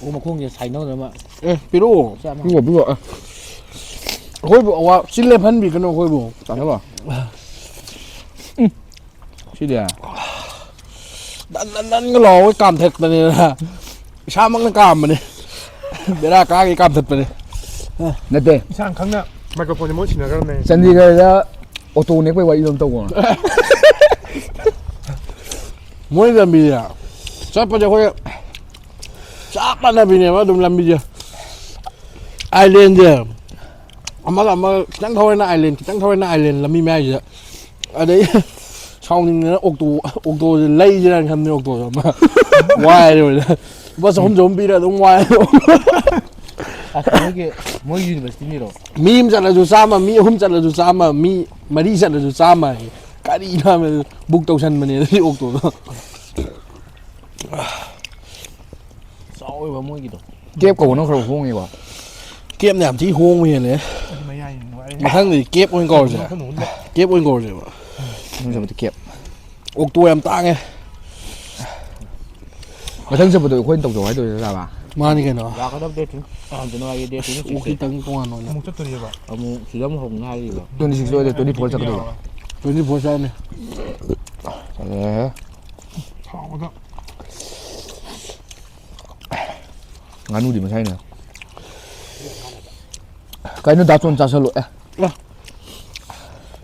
ꯑꯣꯛ ꯃꯈꯣꯡꯁꯦ ꯁꯥꯏꯅꯧꯅꯕ꯫ ꯑꯦ, ꯄꯤꯔꯛꯑꯣ꯫ ꯄꯤꯔꯛꯑꯣ, ꯄꯤꯔꯛꯑꯣ꯫ ꯑꯦ꯫ ꯑꯩꯈꯣꯏꯕꯨ ꯑꯋꯥ ꯆꯤꯜꯂꯦ ꯐꯟꯕꯤꯒꯅꯨ ꯑꯩꯈꯣꯏꯕꯨ꯫ ꯆꯥꯊꯣꯛꯑꯣ꯫ ꯎꯝ꯫ ꯁꯤꯗꯤ꯫ ꯅꯟ ꯅꯟ ꯅꯟꯒ ꯂꯥꯎꯔꯒ ꯀꯥꯝꯊꯠꯄꯅꯦꯅ꯫ ꯏꯁꯥꯃꯛꯅ ꯀꯥꯝꯕꯅꯦ꯫ ꯕꯦꯔꯥ ꯀꯥꯒꯦ ꯀꯥꯝꯊꯠꯄꯅꯦ꯫ ꯅꯠꯇꯦ꯫ ꯏꯁꯥꯅ ꯈꯪꯅ microphoneꯁꯦ ꯃꯣꯏ ꯁꯤꯟꯅꯈ꯭ꯔꯕꯅꯦ꯫ ꯆꯟꯗꯤꯒꯔꯗ ꯑꯣꯇꯣ ꯅꯦꯛꯄꯩ ꯋꯥꯔꯤ ꯑꯗꯨꯝ ꯇꯧꯕ꯫ ꯃꯣꯏ ꯂꯝꯕꯤꯁꯦ ꯆꯠꯄꯁꯦ ꯑꯩꯈꯣꯏ ꯆꯞ ꯃꯥꯟꯅꯕꯤꯅꯦꯕ ꯑꯗꯨꯝ ꯂꯝꯕꯤꯁꯦ꯫ Islandꯁꯦ ꯑꯃꯒ ꯑꯃꯒ ꯈꯤꯇꯪ ꯊꯧꯔꯦꯅ island, ꯈꯤꯇꯪ ꯊꯧꯔꯦꯅ island ꯂꯝꯕꯤ ꯃꯌꯥꯏꯁꯤꯗ꯫ ꯑꯗꯩ ꯁꯥꯎꯅꯤꯡꯗꯅ ꯑꯣꯛꯇꯣ, ꯑꯣꯛꯇꯣꯁꯦ ꯂꯩꯁꯤꯔꯥꯅ ꯈꯟꯕꯅꯦ ꯑꯣꯛꯇꯣꯁꯦ ꯑꯃ꯫ ꯋꯥꯏꯔꯦ ꯑꯣꯏꯅ꯫ ꯂꯨꯄꯥ ꯆꯍꯨꯝ ꯆꯍꯨꯝ ꯄꯤꯔ ꯑꯗꯨꯝ ꯋꯥꯏꯔꯦ꯫ ꯑꯁ, ꯃꯣꯏꯒꯤ, ꯃꯣꯏ universityꯅꯤꯔꯣ? ꯃꯤ ꯑꯃ ꯆꯠꯂꯁꯨ ꯆꯥꯝꯃ, ꯃꯤ ꯑꯍꯨꯝ ꯆꯠꯂꯁꯨ ꯆꯥꯝꯃ, ꯃꯤ ꯃꯔꯤ ꯆꯠꯂꯁꯨ ꯆꯥꯝꯃ ꯍꯥꯏꯌꯦ꯫ ꯀꯔꯤꯅꯣ ꯍꯥꯏꯕ book ꯇꯧꯁꯟꯕꯅꯦ ꯑꯗꯨꯗꯤ ꯑꯣꯛꯇꯣꯗꯣ꯫ ꯆꯥꯎꯋꯦꯕ ꯃꯣꯏꯒꯤꯗꯣ꯫ Cab ꯀꯧꯕꯅ ꯈꯔ ꯍꯣꯡꯉꯦꯕ꯫ Cabꯅ ꯌꯥꯝ ꯊꯤ ꯍꯣꯡꯕ ꯍꯦꯜꯂꯦ꯫ ꯃꯌꯥꯏ ꯅꯨꯡꯉꯥꯏꯔꯦ꯫ ꯃꯊꯪꯗꯗꯤ cab ꯑꯣꯏꯅ ꯀꯧꯔꯁꯦ꯫ ꯃꯈꯜ ꯃꯈꯜ꯫ Cab ꯑꯣꯏꯅ ꯀꯧꯔꯁꯦꯕ꯫ ꯃꯊꯪ ꯆꯠꯄꯗ cab꯫ ꯑꯣꯛꯇꯣ ꯌꯥꯝ ꯇꯥꯡꯉꯦ꯫ ꯃꯊꯪ ꯆꯠꯄꯗꯣ ꯑꯩꯈꯣꯏꯅ ꯇꯧꯖꯧ ꯍꯥꯏꯗꯣꯏꯔꯥ ꯆꯥꯕ? ꯃꯥꯅꯤ ꯀꯩꯅꯣ꯫ ꯂꯥꯛꯀꯗꯕ date three, ꯑꯥ, January date three ꯑꯣꯛꯇꯤ ꯇꯪ ꯇꯣꯉꯥꯟꯅ ꯑꯣꯏꯅ꯫ ꯑꯃꯨꯛ ꯆꯠꯇꯣꯔꯤꯑꯕ꯫ ꯑꯃꯨꯛ season ꯍꯧꯅꯤ ꯍꯥꯏꯔꯤꯕ꯫ Twenty six ꯑꯣꯏꯔꯦ, twenty four ꯆꯠꯀꯗꯧꯕ꯫ Twenty four ꯆꯠꯂꯅꯤ꯫ ꯆꯠꯂꯦ꯫ ꯍꯥꯎꯕꯗ꯫ ꯉꯥꯅꯨꯗꯤ ꯃꯁꯥꯏꯅ꯫ ꯀꯩꯅꯣ ꯗꯥꯇꯣꯟ ꯆꯥꯁꯜꯂꯣ꯫ ꯑꯦ꯫ ꯑ꯫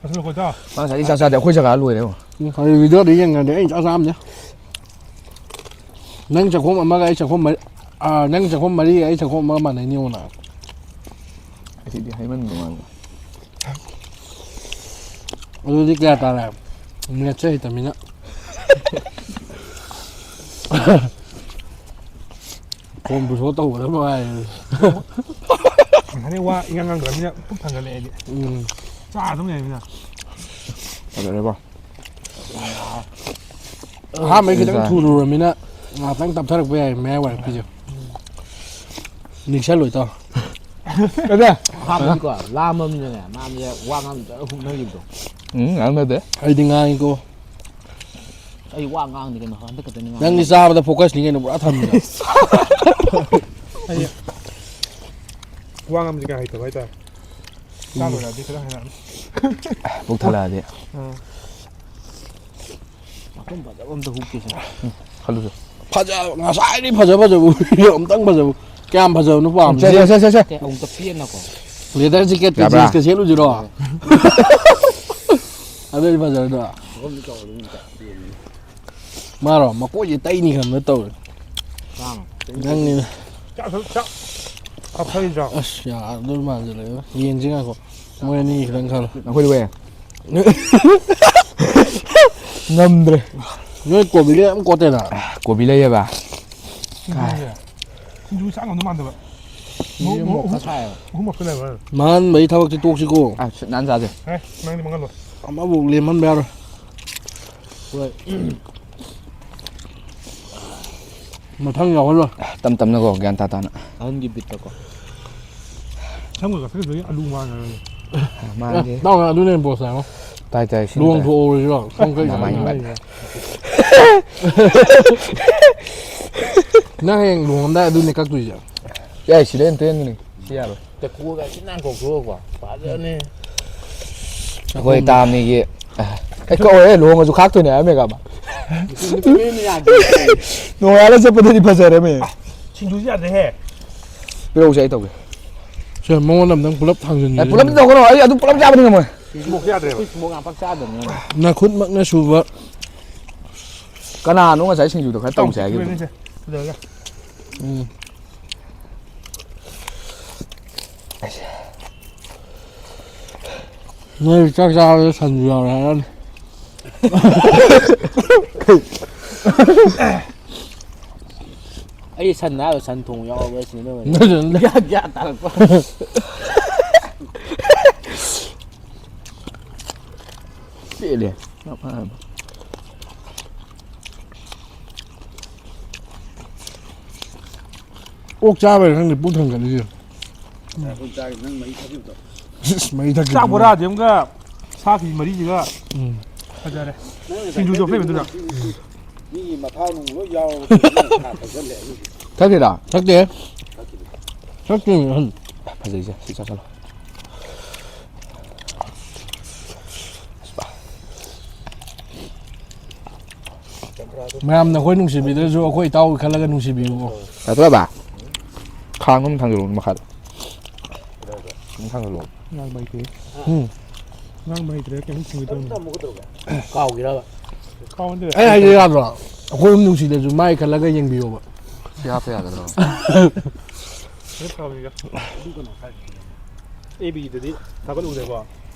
ꯆꯥꯁꯜꯂꯣ ꯀꯣ ꯏꯇꯥꯎ꯫ ꯃꯥ ꯉꯁꯥꯏꯗꯩ ꯆꯥ ꯆꯥꯗꯦ꯫ ꯑꯩꯈꯣꯏ ꯖꯒꯥ ꯂꯣꯏꯔꯦ ꯌꯦꯡꯉꯣ꯫ ꯎꯝ, ꯍꯧꯖꯤꯛ videoꯗ ꯌꯦꯡꯉꯗꯤ ꯑꯩ ꯆꯥ ꯆꯥꯝꯅꯦ꯫ ꯅꯪ ꯆꯥꯛꯈꯣꯝ ꯑꯃꯒ ꯑꯩ ꯆꯥꯛꯈꯣꯝ ꯃꯔꯤ, ꯑꯥ, ꯅꯪ ꯆꯥꯛꯈꯣꯝ ꯃꯔꯤꯒ ꯑꯩ ꯆꯥꯛꯈꯣꯝ ꯑꯃꯒ ꯃꯥꯟꯅꯩꯅꯦ ꯌꯦꯡꯉꯣ ꯅꯪ꯫ ꯑꯁꯤꯗꯤ ꯍꯥꯏꯃꯟꯕ ꯃꯥꯜꯂꯦ꯫ ꯑꯗꯨꯗꯤ ꯀꯌꯥ ꯇꯥꯔꯦ? Mathsꯁꯦ ꯍꯩꯇꯕꯅꯤꯅ꯫ ꯐꯣꯟ ꯄꯨꯊꯣꯛꯑ ꯇꯧꯕꯗ ꯃꯉꯥꯏꯔꯦ꯫ ꯉꯁꯥꯏꯗꯩ ꯋꯥ ꯏꯉꯥꯡ ꯉꯥꯡꯗ꯭ꯔꯕꯅꯤꯅ ꯄꯨꯛ ꯊꯟꯒꯠꯂꯛꯑꯦ ꯑꯩꯗꯤ꯫ ꯎꯝ꯫ ꯆꯥ ꯑꯗꯨꯝ ꯂꯩꯔꯕꯅꯤꯅ꯫ ꯐꯖꯔꯦꯕꯣ꯫ ꯑꯍꯥꯟꯕꯩ ꯈꯤꯇꯪ ꯊꯨꯔꯨꯔꯃꯤꯅ ꯉꯥꯛꯇꯪ ꯇꯞꯊꯔꯛꯄ ꯌꯥꯏ ꯃꯌꯥꯏ ꯋꯥꯏꯔꯛꯀꯤꯁꯦ꯫ ꯅꯤꯛꯁꯜꯂꯣ ꯏꯇꯥꯎ꯫ ꯑꯗ ꯑꯍꯥꯟꯕꯗꯤꯀꯣ ꯂꯥꯝꯃꯕꯅꯤꯅꯅꯦ ꯃꯥꯁꯦ ꯋꯥ ꯉꯥꯡꯗ ꯍꯨꯛꯅꯈꯤꯕꯗꯣ꯫ ꯎꯝ, ꯉꯥꯡꯅꯗꯦ꯫ ꯑꯩꯗꯤ ꯉꯥꯡꯉꯤꯀꯣ꯫ ꯑꯩ ꯋꯥ ꯉꯥꯡꯗꯦ ꯀꯩꯅꯣ, ꯍꯟꯗꯛ ꯈꯛꯇꯅꯤ ꯉꯥꯡ-, ꯅꯪꯗꯤ ꯆꯥꯕꯗ focusꯅꯤ ꯀꯩꯅꯣ ꯄꯨꯔꯥ ꯊꯝꯃꯤꯗꯣ꯫ ꯑꯩ ꯋꯥ ꯉꯥꯡꯕꯁꯦ ꯀꯌꯥ ꯍꯩꯇꯕ ꯍꯥꯏꯇꯥꯔꯦ꯫ ꯆꯥꯛ ꯂꯣꯏꯔꯛꯑꯗꯤ ꯈꯤꯇꯪ ꯍꯩꯔꯛꯑꯅꯤ꯫ ꯄꯨꯛ ꯊꯜꯂꯛꯑꯗꯤ꯫ ꯑꯥ꯫ ꯃꯐꯝ ꯐꯖꯕ ꯑꯝꯇ ꯍꯨꯛꯀꯦꯁꯦ꯫ ꯈꯜꯂꯨꯁꯦ꯫ ꯐꯖꯕ, ꯉꯁꯥꯏꯗꯩ ꯐꯖ ꯐꯖꯕ ꯑꯝꯇꯪ ꯐꯖꯕ꯫ ꯀꯌꯥꯝ ꯐꯖꯕꯅꯣ ꯄꯥꯝꯃꯤꯁꯦ? ꯁꯦ, ꯁꯦ, ꯁꯦ, ꯁꯦ, ꯁꯦ꯫ ꯑꯃꯨꯛꯇ ꯄꯦꯟꯅꯀꯣ꯫ Leather jacketꯀ ꯌꯥꯕ꯭ꯔꯥ? Jeansꯀ ꯁꯦꯠꯂꯨꯁꯤꯔꯣ? ꯑꯗꯨꯗꯤ ꯐꯖꯔꯗ꯭ꯔꯣ? ꯃꯐꯝꯗꯤ ꯆꯥꯎꯕꯅꯤꯅ ꯄꯦꯟꯅꯤ꯫ ꯃꯥꯔꯣ? ꯃꯀꯣꯏꯁꯦ ꯇꯩꯅꯤ ꯈꯟꯕ ꯇꯧꯔꯦ꯫ ꯆꯥꯡ꯫ ꯅꯪꯅꯤꯅ꯫ ꯆꯥꯛ, ꯆꯥꯛ, ꯆꯥꯛ ꯍꯥꯞꯊꯔꯤꯗ꯭ꯔꯣ? ꯑꯁ, ꯌꯥꯗꯣꯏ ꯃꯥꯟꯁꯤꯜꯂꯛꯑꯦ꯫ ꯌꯦꯟꯁꯤ ꯉꯥꯏꯈꯣ꯫ ꯃꯣꯏ ꯑꯅꯤ ꯈꯤꯇꯪ ꯈꯜꯂꯣ꯫ ꯑꯩꯈꯣꯏꯗꯤ ꯋꯦ꯫ ꯉꯝꯗ꯭ꯔꯦ꯫ ꯅꯣꯏ ꯀꯣꯕꯤꯒ ꯌꯥꯝ ꯀꯣꯠꯇꯦꯅ꯫ ꯀꯣꯕꯤ ꯂꯩꯌꯦꯕ꯫ ꯁꯤꯡꯖꯨꯁꯦ꯫ ꯁꯤꯡꯖꯨ ꯆꯥ ꯉꯝꯗꯧ ꯃꯥꯟꯗꯕ꯫ ꯃꯣꯔꯣꯛ, ꯃꯣꯔꯣꯛ ꯃꯣꯔꯣꯛ ꯈꯔ ꯑꯍꯨꯝ, ꯁꯥꯏꯌꯦꯕ꯫ ꯑꯍꯨꯝ ꯍꯥꯞꯆꯜꯂꯦꯕ꯫ ꯃꯥꯡꯍꯟꯕꯒꯤ ꯊꯕꯛꯁꯤ ꯇꯣꯛꯁꯤꯀꯣ꯫ ꯑ, ꯁꯤꯠ ꯅꯥꯟ ꯆꯥꯁꯦ꯫ ꯑꯦ, ꯅꯪꯗꯤ ꯃꯥꯡꯍꯜꯂꯣ꯫ ꯑꯃꯕꯨꯛ ꯂꯦꯝꯍꯟꯕ ꯌꯥꯔꯣꯏ꯫ ꯍꯣꯏ꯫ ꯃꯊꯪ ꯌꯥꯎꯍꯜꯂꯣ꯫ ꯇꯞ ꯇꯞꯅꯀꯣ, ꯒ꯭ꯌꯥꯟ ꯇꯥ ꯇꯥꯅ꯫ ꯑꯍꯟꯒꯤ ꯕꯤꯠꯇꯀꯣ꯫ ꯁꯝꯒ ꯀꯛꯊꯠꯈꯤꯕꯒꯤ ꯑꯂꯨ ꯃꯥꯟꯈ꯭ꯔꯦ꯫ ꯃꯥꯟꯗꯦ꯫ ꯑꯦ, ꯇꯥꯎꯅ ꯑꯗꯨꯅ ꯍꯦꯟꯅ ꯄꯣꯁ ꯇꯥꯏꯉꯣ꯫ ꯇꯥꯏ, ꯇꯥꯏ, ꯁꯤ ꯂꯨꯍꯣꯡ ꯅꯠꯇ꯭ꯔꯦ꯫ ꯊꯣꯛꯍꯧꯔꯁꯤꯔꯣ? ꯁꯝ ꯀꯛꯏ ꯅꯃꯥꯏ ꯁꯝ ꯃꯠ꯫ ꯀꯛꯏ꯫ ꯅꯪ ꯍꯌꯦꯡ ꯂꯨꯍꯣꯡꯉꯝꯗꯥꯏ ꯑꯗꯨꯅꯦ ꯀꯛꯇꯣꯏꯁꯦ꯫ ꯑꯦ, ꯁꯤꯗ ꯑꯩꯅ ꯇꯦꯟꯕꯅꯤ꯫ ꯁꯤ ꯌꯥꯔꯣꯏ꯫ ꯇꯦꯀꯨꯒ ꯁꯤ ꯅꯥꯟ ꯀꯣꯛꯊꯣꯛꯑꯒꯀꯣ꯫ ꯐꯖꯅꯤ꯫ ꯑꯩꯈꯣꯏ ꯇꯥꯝꯅꯤꯒꯤ, ꯑꯦ, ꯀꯛꯑꯣꯏꯍꯦ, ꯂꯨꯍꯣꯡꯉꯁꯨ ꯈꯥꯛꯇꯣꯏꯅꯦ ꯍꯥꯏꯔꯝꯃꯦ ꯀꯥꯕ꯫ ꯅꯨꯄꯤ ꯃꯌꯨꯝꯅ ꯌꯥꯗꯦ꯫ ꯅꯣꯡꯉꯥꯜꯂ ꯆꯠꯄꯗꯗꯤ ꯐꯖꯔꯝꯃꯦ꯫ ꯁꯤꯡꯖꯨꯁꯤ ꯌꯥꯗ꯭ꯔꯦꯍꯦ꯫ ꯄꯤꯔꯛꯎꯁꯦ, ꯑꯩ ꯇꯧꯒꯦ꯫ ꯁꯦ, ꯃꯉꯣꯟꯗ ꯑꯝꯇꯪ ꯄꯨꯂꯞ ꯊꯥꯡꯖꯟꯁꯦ꯫ ꯑꯦ, ꯄꯨꯂꯞ ꯇꯧꯒꯅꯣ, ꯑꯩ ꯑꯗꯨ ꯄꯨꯂꯞ ꯆꯥꯕꯗꯤ ꯉꯝꯃꯣꯏ꯫ ꯁꯤꯡꯖꯨ ꯃꯣꯔꯣꯛꯁꯦ ꯌꯥꯗ꯭ꯔꯦꯕ꯫ ꯑꯩꯈꯣꯏ ꯁꯤꯡꯖꯨ ꯃꯣꯔꯣꯛ ꯌꯥꯝ ꯄꯥꯛ ꯆꯥꯗꯕꯅꯤꯅ꯫ ꯅꯈꯨꯠꯃꯛꯅ ꯁꯨꯕ꯫ ꯀꯅꯥꯅꯣ ꯉꯁꯥꯏ ꯁꯤꯡꯖꯨꯗꯣ ꯈꯔ ꯇꯧꯁꯦ ꯍꯥꯏꯈꯤꯕꯗꯣ? ꯁꯤꯗ꯫ ꯎꯝ꯫ ꯅꯣꯏ ꯆꯥꯛ ꯆꯥꯕꯗ ꯁꯟꯁꯨ ꯌꯥꯎꯔꯦ ꯍꯥꯏꯔꯅꯤ꯫ ꯑꯩ ꯁꯟ ꯍꯥꯏꯕ ꯁꯟ ꯊꯣꯡꯕ ꯌꯥꯎꯔꯕ꯭ꯔꯥ ꯁꯤꯅꯤ ꯅꯣꯏ ꯅꯣꯏ ꯁꯟ ꯒ꯭ꯌꯥꯟ, ꯒ꯭ꯌꯥꯟ ꯇꯥꯔꯛꯄ꯫ ꯄꯦꯜꯂꯦ꯫ ꯑꯣꯛ ꯆꯥꯕꯩꯔ ꯈꯪꯗꯦ ꯄꯨꯛ ꯊꯟꯒꯠꯂꯤꯁꯦ꯫ ꯑꯩꯈꯣꯏ ꯆꯥꯔꯤ ꯅꯪ ꯃꯍꯤ ꯊꯛꯈꯤꯕꯗꯣ꯫ ꯏꯁ, ꯃꯍꯤ ꯊꯛꯈꯤꯕꯗꯣ꯫ ꯆꯥꯛ ꯕꯣꯔꯥꯗꯤ ꯑꯃꯒ ꯁꯥ ꯀꯦꯖꯤ ꯃꯔꯤꯁꯤꯒ꯫ ꯎꯝ꯫ ꯐꯖꯔꯦ꯫ ꯁꯤꯡꯖꯨ ꯆꯣꯞꯄꯩ ꯃꯗꯨꯅ꯫ ꯃꯤꯒꯤ ꯃꯊꯥꯎ ꯅꯨꯡ ꯂꯣꯏ ꯌꯥꯎꯔꯕ ꯊꯥ ꯊꯥꯖꯜꯂꯦ ꯑꯩꯒꯤꯗꯤ꯫ ꯊꯛꯇꯦꯗ? ꯊꯛꯇꯦ꯫ ꯊꯛꯇꯦ꯫ ꯎꯝ꯫ ꯐꯖꯩꯁꯦ꯫ ꯁꯤ ꯆꯥꯁꯜꯂꯣ꯫ ꯃꯌꯥꯝꯅ ꯑꯩꯈꯣꯏ ꯅꯨꯡꯁꯤꯕꯤꯗ꯭ꯔꯁꯨ ꯑꯩꯈꯣꯏ ꯏꯇꯥꯎꯒꯤ ꯈꯜꯂꯒ ꯅꯨꯡꯁꯤꯕꯤꯌꯨꯀꯣ꯫ ꯌꯥꯊꯣꯏꯕ? ꯈꯥꯡ ꯑꯃ ꯊꯥꯡꯖꯜꯂꯣ ꯃꯈꯥꯗ꯫ ꯑꯗꯨꯝ ꯊꯥꯡꯖꯜꯂꯣ꯫ ꯉꯥꯡꯕ ꯍꯩꯇꯦ꯫ ꯎꯝ꯫ ꯉꯥꯡꯕ ꯍꯩꯇ꯭ꯔꯦ, ꯀꯩꯝ ꯈꯨꯝꯒꯦ ꯇꯧꯅꯤ꯫ ꯀꯥꯎꯈꯤꯔꯕ? ꯀꯥꯎꯗꯦ꯫ ꯑꯩ ꯍꯥꯏꯒꯦ ꯌꯥꯗ꯭ꯔꯣ? ꯑꯩꯈꯣꯏ ꯑꯍꯨꯝ ꯅꯨꯡꯁꯤꯗꯁꯨ ꯃꯥꯏ ꯈꯜꯂꯒ ꯌꯦꯡꯕꯤꯌꯣꯕ꯫ ꯁꯤ ꯍꯥꯞꯄ ꯌꯥꯒꯗ꯭ꯔꯣ? ꯍꯦꯛ ꯐꯕꯅꯤꯗ꯫ ꯑꯦ ꯕꯤꯗꯗꯤ ꯊꯥꯒꯠꯂꯨꯗꯦꯀꯣ꯫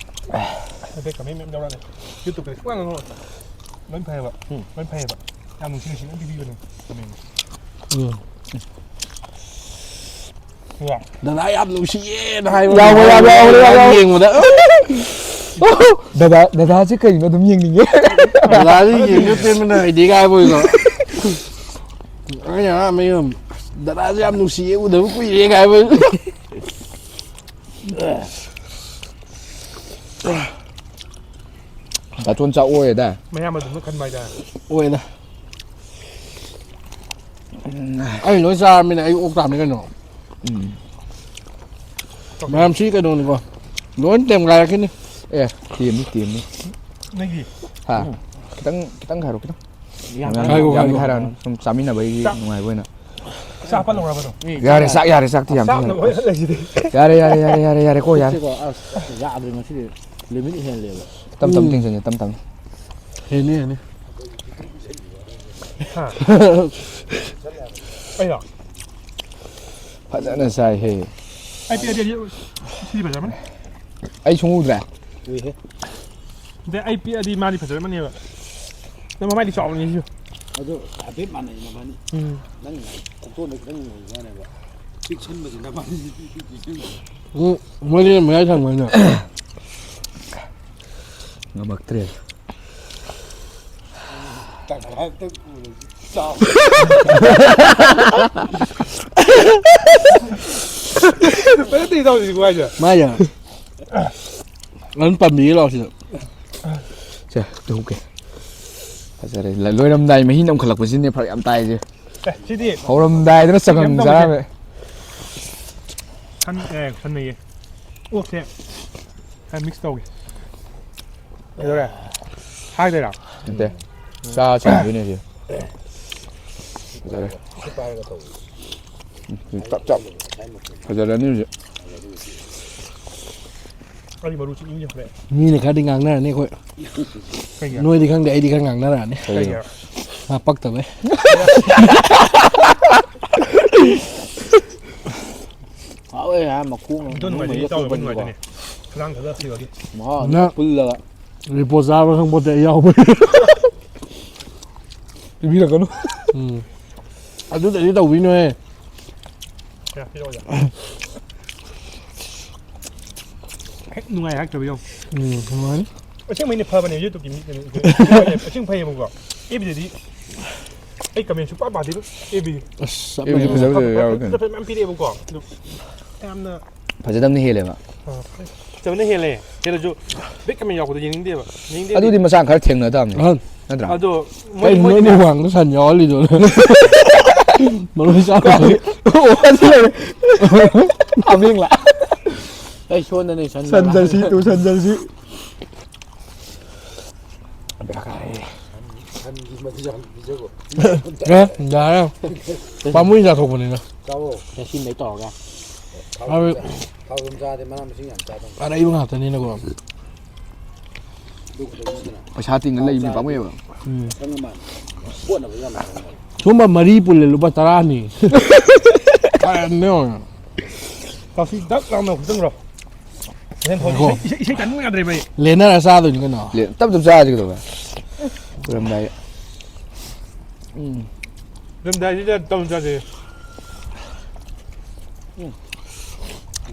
ꯍꯥꯏꯐꯦꯠ ꯀꯃꯦꯟ ꯃꯌꯥꯝ ꯌꯥꯎꯔꯛꯑꯅꯤ꯫ YouTube-ꯇꯗꯤ ꯁꯨꯡꯉꯥꯡ ꯉꯥꯡꯉꯛꯑꯣꯏ꯫ ꯂꯣꯏ ꯐꯩꯌꯦꯕ꯫ ꯎꯝ꯫ ꯂꯣꯏ ꯐꯩꯌꯦꯕ꯫ ꯌꯥꯝ ꯅꯨꯡꯁꯤ ꯅꯨꯡꯁꯤ ꯂꯣꯏ ꯄꯤꯕꯤꯕꯅꯦ ꯀꯃꯦꯟ꯫ ꯎꯝ꯫ ꯗꯗꯥ ꯌꯥꯝ ꯅꯨꯡꯁꯤꯌꯦꯅ ꯍꯥꯏꯕ ꯌꯥꯎꯕ, ꯌꯥꯎꯕ, ꯌꯥꯎꯕ, ꯌꯥꯎꯕ꯫ ꯌꯦꯡꯕꯗ꯫ ꯗꯗꯥ, ꯗꯗꯥꯁꯦ ꯀꯩꯅꯣ ꯑꯗꯨꯝ ꯌꯦꯡꯅꯤꯡꯉꯦ꯫ ꯗꯗꯥꯁꯦ ꯌꯦꯡꯉ ꯆꯦꯟꯕꯅ ꯍꯩꯗꯤ ꯀꯥꯏꯕꯣꯏꯀꯣ꯫ ꯑꯩꯅ ꯑꯍꯥꯟꯕ ꯌꯦꯡꯉꯝ-, "ꯗꯗꯥꯁꯦ ꯌꯥꯝ ꯅꯨꯡꯁꯤꯌꯦ, ꯎꯗꯕ ꯀꯨꯏꯔꯦ" ꯀꯥꯏꯕ꯫ ꯕꯥꯇꯣꯟ ꯆꯥꯛ ꯑꯣꯏꯌꯦꯗ꯫ ꯃꯌꯥꯝ ꯑꯗꯨꯝꯅ ꯈꯟꯕ ꯍꯥꯏꯇꯥꯔꯦ꯫ ꯑꯣꯏꯗ꯫ ꯑꯩ ꯂꯣꯏ ꯆꯥꯔꯃꯤꯅ ꯑꯩ ꯑꯣꯛ ꯇꯥꯕꯅꯤ ꯀꯩꯅꯣ꯫ ꯎꯝ꯫ ꯃꯌꯥꯝ ꯁꯤ ꯀꯩꯅꯣꯅꯤꯀꯣ꯫ ꯂꯣꯏ ꯇꯦꯝꯒꯥꯏꯔꯛꯈꯤꯅꯤ꯫ ꯑꯦ, ꯇꯦꯝꯅꯤ, ꯇꯦꯝꯅꯤ꯫ ꯅꯪꯒꯤ? ꯍꯥ? ꯎꯝ꯫ ꯈꯤꯇꯪ, ꯈꯤꯇꯪ ꯈꯥꯏꯔꯣ, ꯈꯤꯇꯪ꯫ ꯌꯥꯝ ꯌꯥꯝ, ꯍꯥꯏꯔꯣ, ꯌꯥꯝ ꯍꯥꯏꯔꯣ꯫ ꯍꯥꯏꯔꯛꯑꯅꯨ꯫ ꯁꯨꯝ ꯆꯥꯃꯤꯟꯅꯕꯒꯤ ꯆꯥꯛ꯫ ꯅꯨꯡꯉꯥꯏꯕ ꯑꯣꯏꯅ꯫ ꯆꯥꯛ ꯄꯜꯂꯧꯔꯕꯗꯣ? ꯌꯥꯔꯦ, ꯆꯥꯛ ꯌꯥꯔꯦ, ꯆꯥꯛꯇꯤ ꯌꯥꯝ ꯆꯥꯛꯅ ꯆꯥꯔꯦ꯫ ꯂꯣꯏ ꯂꯩꯁꯤꯗꯤ꯫ ꯌꯥꯔꯦ, ꯌꯥꯔꯦ, ꯌꯥꯔꯦ, ꯌꯥꯔꯦ, ꯌꯥꯔꯦꯀꯣ, ꯌꯥꯔꯦ꯫ ꯈꯨꯠꯁꯦꯀꯣ, ꯑꯁ, ꯌꯥꯗ꯭ꯔꯦ ꯉꯁꯤꯗꯤ꯫ Limit ꯍꯦꯜꯂꯦꯕ꯫ ꯇꯞ ꯇꯞ ꯎꯝ꯫ ꯊꯦꯡꯖꯤꯟꯁꯦ, ꯇꯞ ꯇꯞꯅ꯫ ꯍꯦꯟꯅꯤ, ꯍꯦꯟꯅꯤ꯫ ꯍꯥ? ꯑꯩꯔꯣ? ꯐꯖꯅ ꯆꯥꯏꯍꯦ꯫ ꯑꯩ ꯄꯤꯛꯑꯗꯤ ꯑꯗꯤ ꯁꯤꯗꯤ ꯐꯖꯔꯝꯃꯅꯤ꯫ ꯑꯩ ꯁꯨꯡꯎ ꯎꯗ꯭ꯔꯦ꯫ ꯎꯏꯍꯦ꯫ ꯑꯗꯩ ꯑꯩ ꯄꯤꯛꯑꯗꯤ ꯃꯥꯗꯤ ꯐꯖꯔꯝꯃꯅꯦꯕ꯫ ꯅꯪ ꯃꯃꯥꯏꯗꯤ ꯆꯥꯎꯕꯅꯤ ꯁꯤꯁꯨ꯫ ꯑꯗꯨ ꯍꯥꯏꯐꯦꯠ ꯃꯥꯟꯅꯩ ꯅꯕꯥꯅꯤ꯫ ꯎꯝ꯫ ꯅꯪ ꯀꯣꯛꯇꯣꯟꯗ ꯈꯤꯇꯪ ꯂꯩꯕ ꯋꯥꯅꯦꯕ꯫ ꯄꯤꯛꯁꯟꯕꯁꯤ ꯅꯕꯥꯅꯤ ꯄꯤꯛ ꯄꯤꯛ ꯄꯤꯛꯁꯟꯕ꯫ ꯎꯝ, ꯃꯣꯏꯗꯤ ꯃꯌꯥꯏ ꯊꯪꯕꯅꯤꯅ꯫ ꯉꯝꯃꯛꯇ꯭ꯔꯦ꯫ ꯇꯪꯈꯥꯏ ꯑꯝꯇꯪ ꯄꯨꯔꯁꯤ꯫ ꯆꯥꯎ꯫ ꯐꯖꯅ ꯇꯧꯔꯤꯀꯣ ꯍꯥꯏꯁꯦ꯫ ꯃꯥꯏꯁꯦ꯫ ꯑꯗꯨꯝ ꯄꯥꯝꯕꯤꯒꯦ ꯂꯥꯛꯑꯣ ꯁꯤꯗ꯫ ꯁꯦ, ꯇꯨꯍꯨꯛꯀꯦ꯫ ꯐꯖꯔꯦ꯫ ꯂ-, ꯂꯣꯏꯔꯝꯗꯥꯏ ꯃꯍꯤ ꯅꯝꯈꯠꯂꯛꯄꯁꯤꯅꯦ ꯐꯔꯛ ꯌꯥꯝ ꯇꯥꯏꯁꯦ꯫ ꯑꯦ, ꯁꯤꯗꯤ ꯍꯧꯔꯝꯗꯥꯏꯗꯅ ꯆꯒꯪ ꯀꯩꯅꯣꯝ ꯇꯧꯁꯦ꯫ ꯆꯥꯔꯝꯃꯦ꯫ ꯁꯟ, ꯑꯦ, ꯁꯟꯅꯌꯦ꯫ ꯑꯣꯛꯁꯦ ꯈꯔ ꯃꯤꯛꯁ ꯇꯧꯒꯦ꯫ ꯀꯩꯗꯧꯔꯦ? ꯍꯥꯏꯗꯣꯏꯔꯥ? ꯅꯠꯇꯦ꯫ ꯆꯥ ꯆꯥꯗꯣꯏꯅꯦ ꯁꯤ꯫ ꯐꯖꯔꯦ꯫ ꯎꯝ, ꯆꯞ ꯆꯞ꯫ ꯐꯖꯔꯅꯤ ꯍꯧꯖꯤꯛ꯫ ꯑꯩ ꯃꯔꯨ ꯆꯤꯛꯅꯤꯡꯁꯦ ꯍꯣꯔꯦꯟ꯫ ꯃꯤꯅ ꯈꯔꯗꯤ ꯉꯥꯡꯅꯔꯅꯤ ꯑꯩꯈꯣꯏ꯫ ꯀꯩꯒꯤ? ꯅꯣꯏꯗꯤ ꯈꯪꯗꯦ, ꯑꯩꯗꯤ ꯈꯔ ꯉꯥꯡꯅꯔꯛꯑꯅꯤ꯫ ꯀꯩꯒꯤ? ꯃꯥ ꯄꯛꯇꯕꯩ꯫ ꯍꯥꯎꯋꯦ ꯍꯥꯏ ꯃꯈꯣꯡ ꯑꯗꯨ ꯅꯨꯡꯉꯥꯏꯇꯦ, ꯃꯨꯟꯕꯩꯗ ꯏꯇꯥꯎ ꯑꯣꯏꯕ ꯀꯨꯞꯄꯅꯤꯀꯣ꯫ ꯅꯨꯡꯉꯥꯏꯇꯦꯅꯦ꯫ ꯈꯗꯥꯡ ꯊꯥꯗ ꯁꯤꯕꯒꯤ꯫ ꯃꯍꯥꯎ ꯑꯅꯤ ꯅꯪ ꯄꯨꯜꯂꯒ꯫ ꯔꯤꯄꯣꯔꯠ ꯆꯥꯕ꯭ꯔꯥ ꯈꯪꯄꯣꯠꯇꯦ ꯑꯩ ꯌꯥꯎꯕꯩ꯫ ꯄꯤꯕꯤꯔꯛꯀꯅꯨ꯫ ꯎꯝ꯫ ꯑꯗꯨꯗꯗꯤ ꯇꯧꯕꯤꯅꯨꯍꯦ꯫ ꯌꯥ, ꯄꯤꯔꯛꯑꯣ, ꯌꯥ꯫ ꯍꯦꯛ ꯅꯨꯡꯉꯥꯏ ꯍꯥꯏꯔꯛꯇꯕ ꯌꯦꯡꯉꯨ꯫ ꯎꯝ, ꯅꯨꯡꯉꯥꯏꯅꯤ꯫ ꯑꯁꯦꯡꯕꯩꯅꯦ ꯐꯕꯅꯦ YouTube-ꯀꯤ ꯃꯤ ꯀꯩꯅꯣ, ꯑꯁꯦꯡ ꯐꯩꯌꯦꯕꯀꯣ꯫ ꯑꯦꯐ ꯕꯤꯗꯗꯤ ꯑꯩ ꯀꯃꯦꯟ ꯁꯨꯡꯄꯥ ꯄꯥꯗꯦ ꯑꯦꯐ ꯕꯤꯗꯤ꯫ ꯑꯁ, ꯆꯞ ꯑꯦꯐ ꯕꯤꯗꯤ ꯃꯥꯟꯅꯩ꯫ ꯐꯖ ꯐꯖꯕ ꯌꯥꯎꯔꯛꯀꯅꯤ꯫ ꯐꯖ ꯐꯖꯕ ꯃꯌꯥꯝ ꯄꯤꯔꯛꯑꯦꯕꯀꯣ꯫ ꯑꯗꯨ ꯌꯥꯝꯅ ꯐꯖꯗꯕꯅ ꯍꯦꯜꯂꯦꯕ꯫ ꯑ, ꯐꯖꯕꯅ ꯍꯦꯜꯂꯦ꯫ ꯍꯦꯜꯂꯁꯨ ꯕꯦꯠ ꯀꯃꯦꯟ ꯌꯥꯎꯔꯛꯄꯗꯣ ꯌꯦꯡꯅꯤꯡꯗꯦꯕ꯫ ꯌꯦꯡꯅꯤꯡꯗꯦꯗꯤ ꯑꯗꯨꯗꯤ ꯃꯁꯥꯅ ꯈꯔ ꯊꯦꯡꯅ ꯇꯥꯕꯅꯤ꯫ ꯑꯍꯟ꯫ ꯅꯠꯇ꯭ꯔꯥ? ꯑꯗꯣ ꯃꯣꯏ, ꯀꯩꯅꯣ ꯅꯣꯏ ꯃꯣꯏꯗꯤꯅꯦ ꯃꯃꯥꯡꯗ ꯁꯟ ꯌꯥꯎꯍꯜꯂꯤꯗꯣ? ꯃꯔꯣꯏ ꯆꯥꯕ꯫ ꯑꯣ, ꯑꯗꯨ ꯂꯩꯔꯦ꯫ ꯍꯥꯃꯦꯡꯂ? ꯑꯩ ꯁꯣꯟꯗꯅꯦ ꯁꯟ ꯁꯟ ꯖꯔꯁꯤ ꯇꯨ, ꯁꯟ ꯖꯔꯁꯤ꯫ ꯕꯦꯔꯥ ꯀꯥꯏ꯫ ꯁꯟꯒꯤ ꯃꯆꯤꯟꯖꯥꯛ ꯄꯤꯖꯕ꯫ ꯑꯦ, ꯌꯥꯔꯦ꯫ ꯄꯥꯝꯃꯨꯏ ꯆꯥꯊꯣꯛꯄꯅꯤꯅ꯫ ꯆꯥꯎꯋꯣ꯫ ꯀꯦꯜꯁꯤꯌꯝꯗꯩ ꯇꯧꯔꯒ꯫ ꯊꯥꯎ ꯍꯥꯏꯕꯗꯤ ꯆꯥ-, ꯊꯥꯎ ꯑꯗꯨꯝ ꯆꯥꯔꯗꯤ ꯃꯅꯥ ꯃꯁꯤꯡ ꯌꯥꯝ ꯆꯥꯗꯧꯅꯤ꯫ ꯑꯔꯩꯕ ꯉꯥꯛꯇꯅꯤꯅꯀꯣ꯫ ꯑꯗꯨ ꯈꯛꯇꯪ ꯅꯠꯇꯅ ꯄꯩꯁꯥ ꯇꯤꯡꯉ ꯂꯩꯕꯅꯤ ꯄꯥꯝꯃꯨꯏꯌꯦꯕ꯫ ꯎꯝ꯫ ꯃꯊꯪ ꯑꯃ ꯀꯣꯠꯅꯕ ꯌꯥꯝ ꯂꯩꯔꯝꯒꯅꯤ꯫ ꯁꯨꯝꯕ ꯃꯔꯤ ꯄꯨꯜꯂꯦ ꯂꯨꯄꯥ ꯇꯔꯥꯅꯤ꯫ ꯐꯔꯦꯅꯦ꯫ ꯀꯥꯐꯤ ꯗꯛ ꯂꯥꯎꯅ ꯈꯤꯇꯪ ꯔꯣ꯫ ꯍꯣꯔꯦꯟ ꯊꯣꯛꯑꯗꯤ ꯉꯥꯏꯈꯣ꯫ ꯏꯁꯩ, ꯏꯁꯩ, ꯏꯁꯩ ꯇꯥꯅꯤꯡꯕ ꯌꯥꯗ꯭ꯔꯦ ꯚꯥꯏ꯫ ꯂꯦꯟꯅꯔ ꯆꯥꯗꯣꯏꯅꯤ ꯀꯩꯅꯣ꯫ ꯂꯦ-, ꯇꯞ ꯇꯞ ꯆꯥꯁꯤ ꯀꯩꯗꯧꯔꯒꯦ? ꯂꯣꯏꯔꯝꯗꯥꯏ꯫ ꯎꯝ꯫ ꯂꯣꯏꯔꯝꯗꯥꯏꯁꯤꯗ ꯇꯞ ꯆꯥꯁꯦ꯫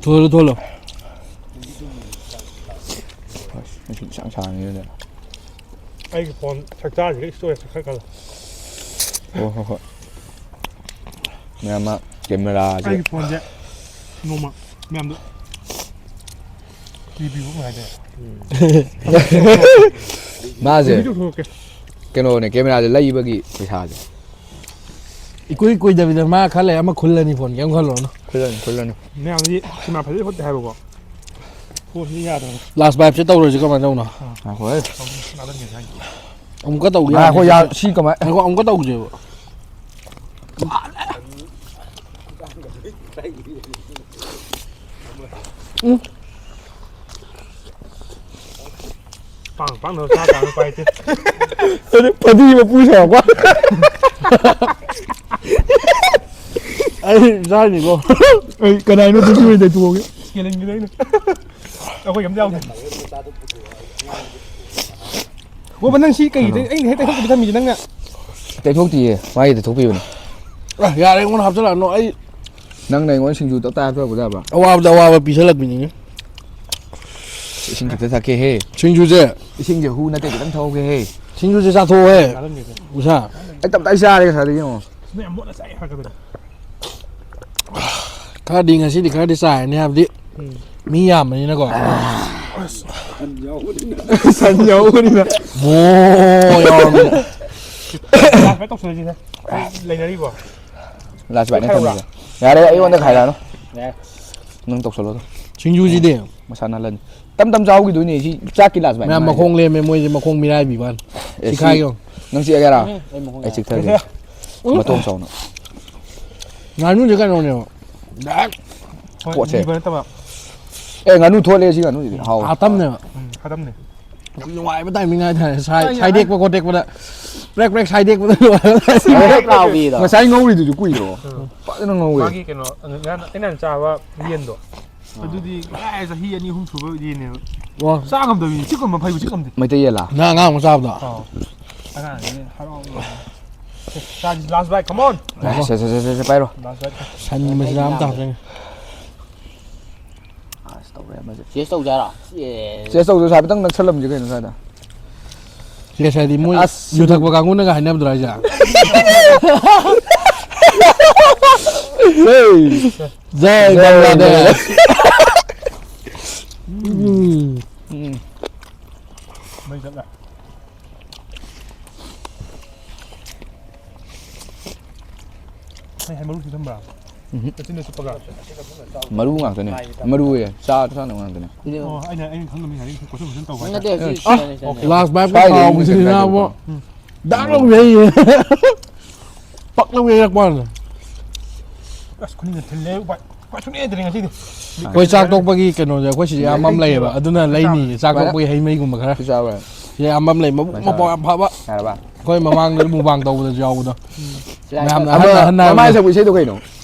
ꯊꯣꯜꯂꯣ, ꯊꯣꯜꯂꯣ꯫ ꯑꯁ, ꯉꯁꯤ ꯏꯁꯥꯡ ꯁꯥꯡꯉꯤꯗꯨꯗ꯫ ꯑꯩꯒꯤ ꯐꯣꯟ ꯁꯛꯇꯥꯁꯤꯒ ꯏꯁꯇꯣꯔꯦꯖ ꯈꯔ ꯈꯜꯂꯣ꯫ ꯍꯣꯏ, ꯍꯣꯏ, ꯍꯣꯏ꯫ ꯃꯌꯥꯝ ꯑꯃ ꯀꯦꯃꯦꯔꯥꯁꯦ꯫ ꯑꯩꯒꯤ ꯐꯣꯟꯁꯦ ꯅꯣꯡꯃ ꯃꯌꯥꯝꯗ ꯃꯥꯁꯦ ꯀꯩꯅꯣꯅꯦ, ꯀꯦꯃꯦꯔꯥꯁꯦ ꯂꯩꯕꯒꯤ ꯄꯩꯁꯥꯁꯦ꯫ ꯏꯀꯨꯏ ꯀꯨꯏꯗꯕꯤꯗ ꯃꯥ ꯈꯔ ꯂꯩ ꯑꯃ ꯈꯨꯜꯂꯅꯤ ꯐꯣꯟ, ꯀꯩꯝ ꯈꯜꯂꯨꯔꯅꯨ꯫ ꯈꯨꯜꯂꯅꯤ, ꯈꯨꯜꯂꯅꯤ꯫ ꯃꯌꯥꯝꯗꯤ ꯁꯤꯃꯥ ꯐꯖꯩ ꯈꯣꯠꯇꯦ ꯍꯥꯏꯕꯀꯣ꯫ ꯄꯣꯠꯁꯤꯗꯤ ꯌꯥꯗꯕꯅꯤ꯫ ꯂꯥꯁ ꯕꯥꯏꯞꯁꯦ ꯇꯧꯔꯁꯤ ꯀꯃꯥꯏꯅ ꯇꯧꯅꯣ? ꯉꯥꯏꯈꯣꯍꯦ꯫ ꯑꯃꯨꯛꯀ ꯇꯧ ꯉꯥꯏꯈꯣ, ꯌꯥꯗꯦ꯫ ꯌꯥ-, ꯁꯤ ꯀꯃꯥꯏ-, ꯉꯥꯏꯈꯣ, ꯑꯃꯨꯛꯀ ꯇꯧꯁꯦꯕ꯫ ꯎꯝ꯫ ꯄꯥꯡ ꯄꯥꯡꯅꯕ ꯆꯥ ꯇꯥꯔꯦ, ꯎꯄꯥꯏ ꯂꯩꯇꯦ꯫ ꯑꯗꯨ ꯐꯗꯤ ꯃꯄꯨ ꯁꯥꯎꯔꯛꯄ꯫ ꯑꯩ ꯆꯥꯔꯤꯅꯤꯀꯣ꯫ ꯑꯩ ꯀꯅꯥꯏꯅꯣ ꯑꯗꯨꯒꯤ ꯑꯣꯏꯅ ꯇꯩꯊꯣꯛꯑꯒꯦ꯫ ꯁ꯭ꯀꯦꯂꯤꯡꯒꯤꯗ ꯑꯩꯅ꯫ ꯑꯩꯈꯣꯏ ꯑꯝꯇ ꯌꯥꯎꯗꯦ꯫ ꯕꯣꯕ, ꯅꯪ ꯁꯤ ꯀꯩ ꯀꯩꯅꯣ? ꯑꯩꯅ ꯍꯦꯛ ꯇꯩꯊꯣꯛꯇꯕꯤ ꯊꯝꯃꯤꯁꯦ ꯅꯪꯅ? ꯇꯩꯊꯣꯛꯇꯤꯌꯦ, ꯃꯥꯒꯤ ꯇꯩꯊꯣꯛꯄꯤꯕꯅꯦ꯫ ꯑ, ꯌꯥꯔꯦ, ꯑꯩꯉꯣꯟꯗ ꯍꯥꯞꯆꯜꯂꯛꯑꯅꯨ꯫ ꯑꯩ ꯅꯪꯅ ꯑꯩꯉꯣꯟꯗ ꯁꯤꯡꯖꯨ ꯇꯞ ꯇꯥꯏ ꯍꯥꯞꯆꯜꯂꯛꯄꯗ ꯌꯥꯕ꯭ꯔꯥ? ꯑꯋꯥꯕꯗ ꯑꯋꯥꯕ ꯄꯤꯁꯜꯂꯛꯄꯤꯅꯤꯅꯦ꯫ ꯏꯁꯤꯡ ꯈꯤꯇ ꯊꯛꯀꯦꯍꯦ꯫ ꯁꯤꯡꯖꯨꯁꯦ꯫ ꯏꯁꯤꯡꯁꯦ ꯍꯨ ꯅꯠꯇꯦ, ꯈꯤꯇꯪ ꯊꯛꯍꯧꯒꯦꯍꯦ꯫ ꯁꯤꯡꯖꯨꯁꯦ ꯆꯥꯊꯣꯛꯑꯣꯍꯦ꯫ ꯆꯥꯔꯝꯒꯦꯁꯦ꯫ ꯎꯁꯥ꯫ ꯑꯩ ꯇꯞ ꯇꯥꯏ ꯆꯥꯔꯦ ꯉꯁꯥꯏꯗꯒꯤ ꯌꯦꯡꯉꯣ꯫ ꯅꯣꯏ ꯌꯥꯝ ꯃꯣꯠꯅ ꯆꯥꯏ ꯍꯥꯏꯔꯛꯀꯗꯣꯏꯅꯦ꯫ ꯈꯔꯗꯤ ꯉꯁꯤꯗꯤ ꯈꯔꯗꯤ ꯆꯥꯏꯔꯅꯤ, ꯍꯥꯏꯕꯗꯤ ꯎꯝ꯫ ꯃꯤ ꯌꯥꯝꯕꯅꯤꯅꯀꯣ꯫ ꯁꯟ ꯌꯥꯎꯕꯅꯤꯅ꯫ ꯁꯟ ꯌꯥꯎꯕꯅꯤꯅ꯫ ꯃꯣ ꯌꯥꯎꯔꯕꯅꯤꯅ꯫ ꯂꯥꯁ ꯕꯥꯏꯠ ꯇꯧꯁꯜꯂꯁꯤꯅꯦ꯫ ꯂꯩꯅꯔꯤꯕꯣ? ꯂꯥꯁ ꯕꯥꯏꯠꯅꯦ ꯈꯥꯏꯔꯛꯎꯔꯥ? ꯊꯝꯃꯤꯁꯦ꯫ ꯌꯥꯔꯦ, ꯑꯩꯉꯣꯟꯗ ꯈꯥꯏꯔꯛꯑꯅꯨ꯫ ꯌꯥꯔꯦ꯫ ꯅꯪ ꯇꯧꯁꯜꯂꯣ ꯑꯗꯨꯝ꯫ ꯁꯤꯡꯖꯨꯁꯤꯗꯤ? ꯃꯁꯥ ꯅꯥꯜꯍꯟ-, ꯇꯝ ꯇꯝ ꯆꯥꯍꯧꯈꯤꯗꯣꯏꯅꯦ ꯁꯤ ꯆꯥꯛꯀꯤ ꯂꯥꯁ ꯕꯥꯏꯠ ꯃꯌꯥꯝ ꯃꯥꯏꯁꯦ꯫ ꯃꯈꯣꯡ ꯂꯦꯝꯃꯦ, ꯃꯣꯏꯁꯦ ꯃꯈꯣꯡ ꯃꯤꯔꯥꯏꯕꯤꯕ ꯋꯥꯅꯤ꯫ ꯑꯦ, ꯁꯤ ꯁꯤꯈꯥꯏꯒꯦ꯫ ꯅꯪ ꯆꯤꯛꯑꯒꯦꯔꯥ? ꯑꯦ, ꯑꯩ ꯃꯈꯣꯡ ꯑꯩ ꯆꯤꯛꯊꯒꯦ꯫ ꯎꯝ꯫ ꯃꯇꯣꯡ ꯆꯥꯎꯅ꯫ ꯉꯥꯅꯨꯁꯦ ꯀꯩꯅꯣꯅꯦꯕ꯫ ꯗꯥꯏꯔꯦꯛ ꯍꯣꯏ, ꯄꯣꯠꯁꯦ꯫ ꯂꯤꯕ ꯅꯠꯇꯕ꯫ ꯑꯦ, ꯉꯥꯅꯨ ꯊꯣꯠꯂꯦ ꯁꯤ ꯉꯥꯅꯨꯁꯤꯗꯤ꯫ ꯍꯥꯎ꯫ ꯑꯥꯇꯝꯅꯦꯕ꯫ ꯎꯝ, ꯈꯗꯝꯅꯦ꯫ ꯌꯥꯝ ꯅꯨꯡꯉꯥꯏꯕ ꯇꯥꯏꯃꯤꯡ ꯍꯥꯏꯇꯥꯔꯦ꯫ ꯁꯥꯏ-, ꯑꯩ, ꯁꯥꯏꯗꯦꯛꯄ ꯈꯣꯠꯇꯦꯛꯄꯗ꯫ ꯄ꯭ꯔꯦꯛ ꯄ꯭ꯔꯦꯛ ꯁꯥꯏꯗꯦꯛꯄꯗ ꯂꯣꯏꯔꯦ꯫ ꯄ꯭ꯔꯦꯛ ꯂꯥꯎꯕꯤꯗꯣ꯫ ꯉꯁꯥꯏ ꯉꯧꯔꯤꯗꯨꯁꯨ ꯀꯨꯏꯗ꯭ꯔꯣ? ꯎꯝ꯫ ꯐꯖꯅ ꯉꯧꯋꯦ꯫ ꯃꯥꯒꯤ ꯀꯩꯅꯣ, ꯑꯩꯅ ꯆꯥꯕ ꯌꯦꯟꯗꯣ꯫ ꯑꯗꯨꯗꯤ ꯀꯗꯥꯏ ꯆꯍꯤ ꯑꯅꯤ ꯑꯍꯨꯝ ꯁꯨꯕ ꯌꯦꯟꯅꯦꯕ꯫ ꯋꯥ꯫ ꯆꯥ ꯉꯝꯗꯕꯤꯅꯦ, ꯆꯤꯛ ꯉꯝꯕ ꯐꯩꯕꯨ ꯆꯤꯛ ꯉꯝꯗꯦ꯫ ꯃꯩꯇꯩ ꯌꯦꯜꯂꯥ? ꯅꯪ ꯑꯉꯥꯡ ꯑꯃ ꯆꯥꯕꯗꯣ? ꯑꯥ꯫ ꯑꯉꯥꯡꯅꯤꯅꯦ, ꯍꯔꯥꯎ꯫ ꯆꯥꯁꯤ, last bite, come on꯫ Say, say, say, say, say, ꯄꯥꯏꯔꯣ꯫ Last bite꯫ ꯁꯟꯒꯤ ꯃꯆꯤꯟꯖꯥꯛ ꯑꯃ ꯇꯥꯗꯣꯏꯅꯦ꯫ ꯑꯁ, ꯇꯧꯔꯦ ꯑꯃꯁꯦ꯫ Cheers ꯇꯧꯖꯦ ꯍꯥꯏꯔꯣ? Cheers꯫ Cheers ꯇꯧꯗ꯭ꯔꯁꯨ ꯍꯥꯏꯐꯦꯠꯇꯪ ꯅꯛꯁꯜꯂꯝꯁꯦ ꯀꯩꯅꯣ ꯁ꯭ꯋꯥꯏꯗ꯫ Cheers ꯍꯥꯏꯗꯤ ꯃꯣꯏ ꯑꯁ꯫ ꯌꯨ ꯊꯛꯄ ꯀꯥꯡꯕꯨꯅꯒ ꯍꯥꯏꯅꯕꯗꯨꯔꯣ ꯍꯥꯏꯁꯦ? ꯖꯩ꯫ ꯖꯩ ꯖꯩ ꯕꯪꯒ꯭ꯂꯥꯗꯦꯁ꯫ ꯕꯪꯒ꯭ꯂꯥꯗꯦꯁ꯫ ꯃꯔꯨ ꯉꯥꯛꯇꯅꯦ꯫ ꯃꯔꯨ ꯑꯣꯏꯌꯦ꯫ ꯆꯥ ꯆꯥꯅꯕ ꯉꯥꯛꯇꯅꯦ꯫ ꯑꯣ, ꯑꯩꯅ, ꯑꯩꯅ ꯈꯪꯗꯕ ꯃꯤ ꯉꯁꯥꯏꯗꯒꯤ ꯀꯣꯏꯁꯟ ꯀꯣꯏꯁꯟ ꯇꯧꯕ ꯍꯥꯏꯇꯥꯔꯦ꯫ ꯂꯥꯁ ꯕꯥꯏꯠꯀ ꯁ꯭ꯋꯥꯏꯗꯩ ꯊꯥꯎꯕꯁꯤꯗꯤ ꯅꯠꯇ꯭ꯔꯗꯤ ꯅꯥꯕꯣ꯫ ꯗꯥꯛ ꯂꯥꯎ ꯌꯩꯌꯦ꯫ ꯄꯛ ꯂꯥꯎ ꯌꯩꯔꯛꯄ ꯋꯥꯅꯤꯗ꯫ ꯑꯁ, ꯈꯨꯅꯤꯡꯗ ꯊꯤꯜꯂꯦ꯫ ꯎꯄꯥꯏ, ꯎꯄꯥꯏ ꯁꯨꯡꯂꯩ ꯂꯩꯇ꯭ꯔꯦ ꯉꯁꯤꯗꯤ꯫ ꯑꯩꯈꯣꯏ ꯆꯥꯛ ꯇꯣꯛꯄꯒꯤ ꯀꯩꯅꯣꯁꯦ, ꯑꯩꯈꯣꯏ ꯁꯤꯗ ꯑꯌꯥꯝꯕ ꯑꯃ ꯂꯩꯌꯦꯕ, ꯑꯗꯨꯅ ꯂꯩꯅꯤꯌꯦ꯫ ꯆꯥꯛ ꯇꯣꯛꯄꯒꯤ ꯍꯩ ꯃꯍꯤꯒꯨꯝꯕ ꯈꯔ꯫ ꯁꯤ ꯆꯥꯕ꯭ꯔꯥ? ꯁꯤꯗ ꯑꯌꯥꯝꯕ ꯑꯃ ꯂꯩ, ꯃꯕꯨꯛ ꯃꯄꯥꯎ ꯌꯥꯝ ꯐꯕ꯫ ꯌꯥꯔꯕ? ꯑꯩꯈꯣꯏ ꯃꯃꯥꯡꯗ ꯃꯨꯛꯕꯥꯡ ꯇꯧꯕꯗꯁꯨ ꯌꯥꯎꯕꯗꯣ꯫ ꯃꯌꯥꯝꯅ ꯑꯍꯟ ꯑꯃ ꯑꯍꯟꯅ ꯃꯃꯥꯏ ꯍꯥꯏꯕꯗꯣ꯫ ꯁꯛꯄ ꯏꯁꯩꯗꯣ ꯀꯩꯅꯣ?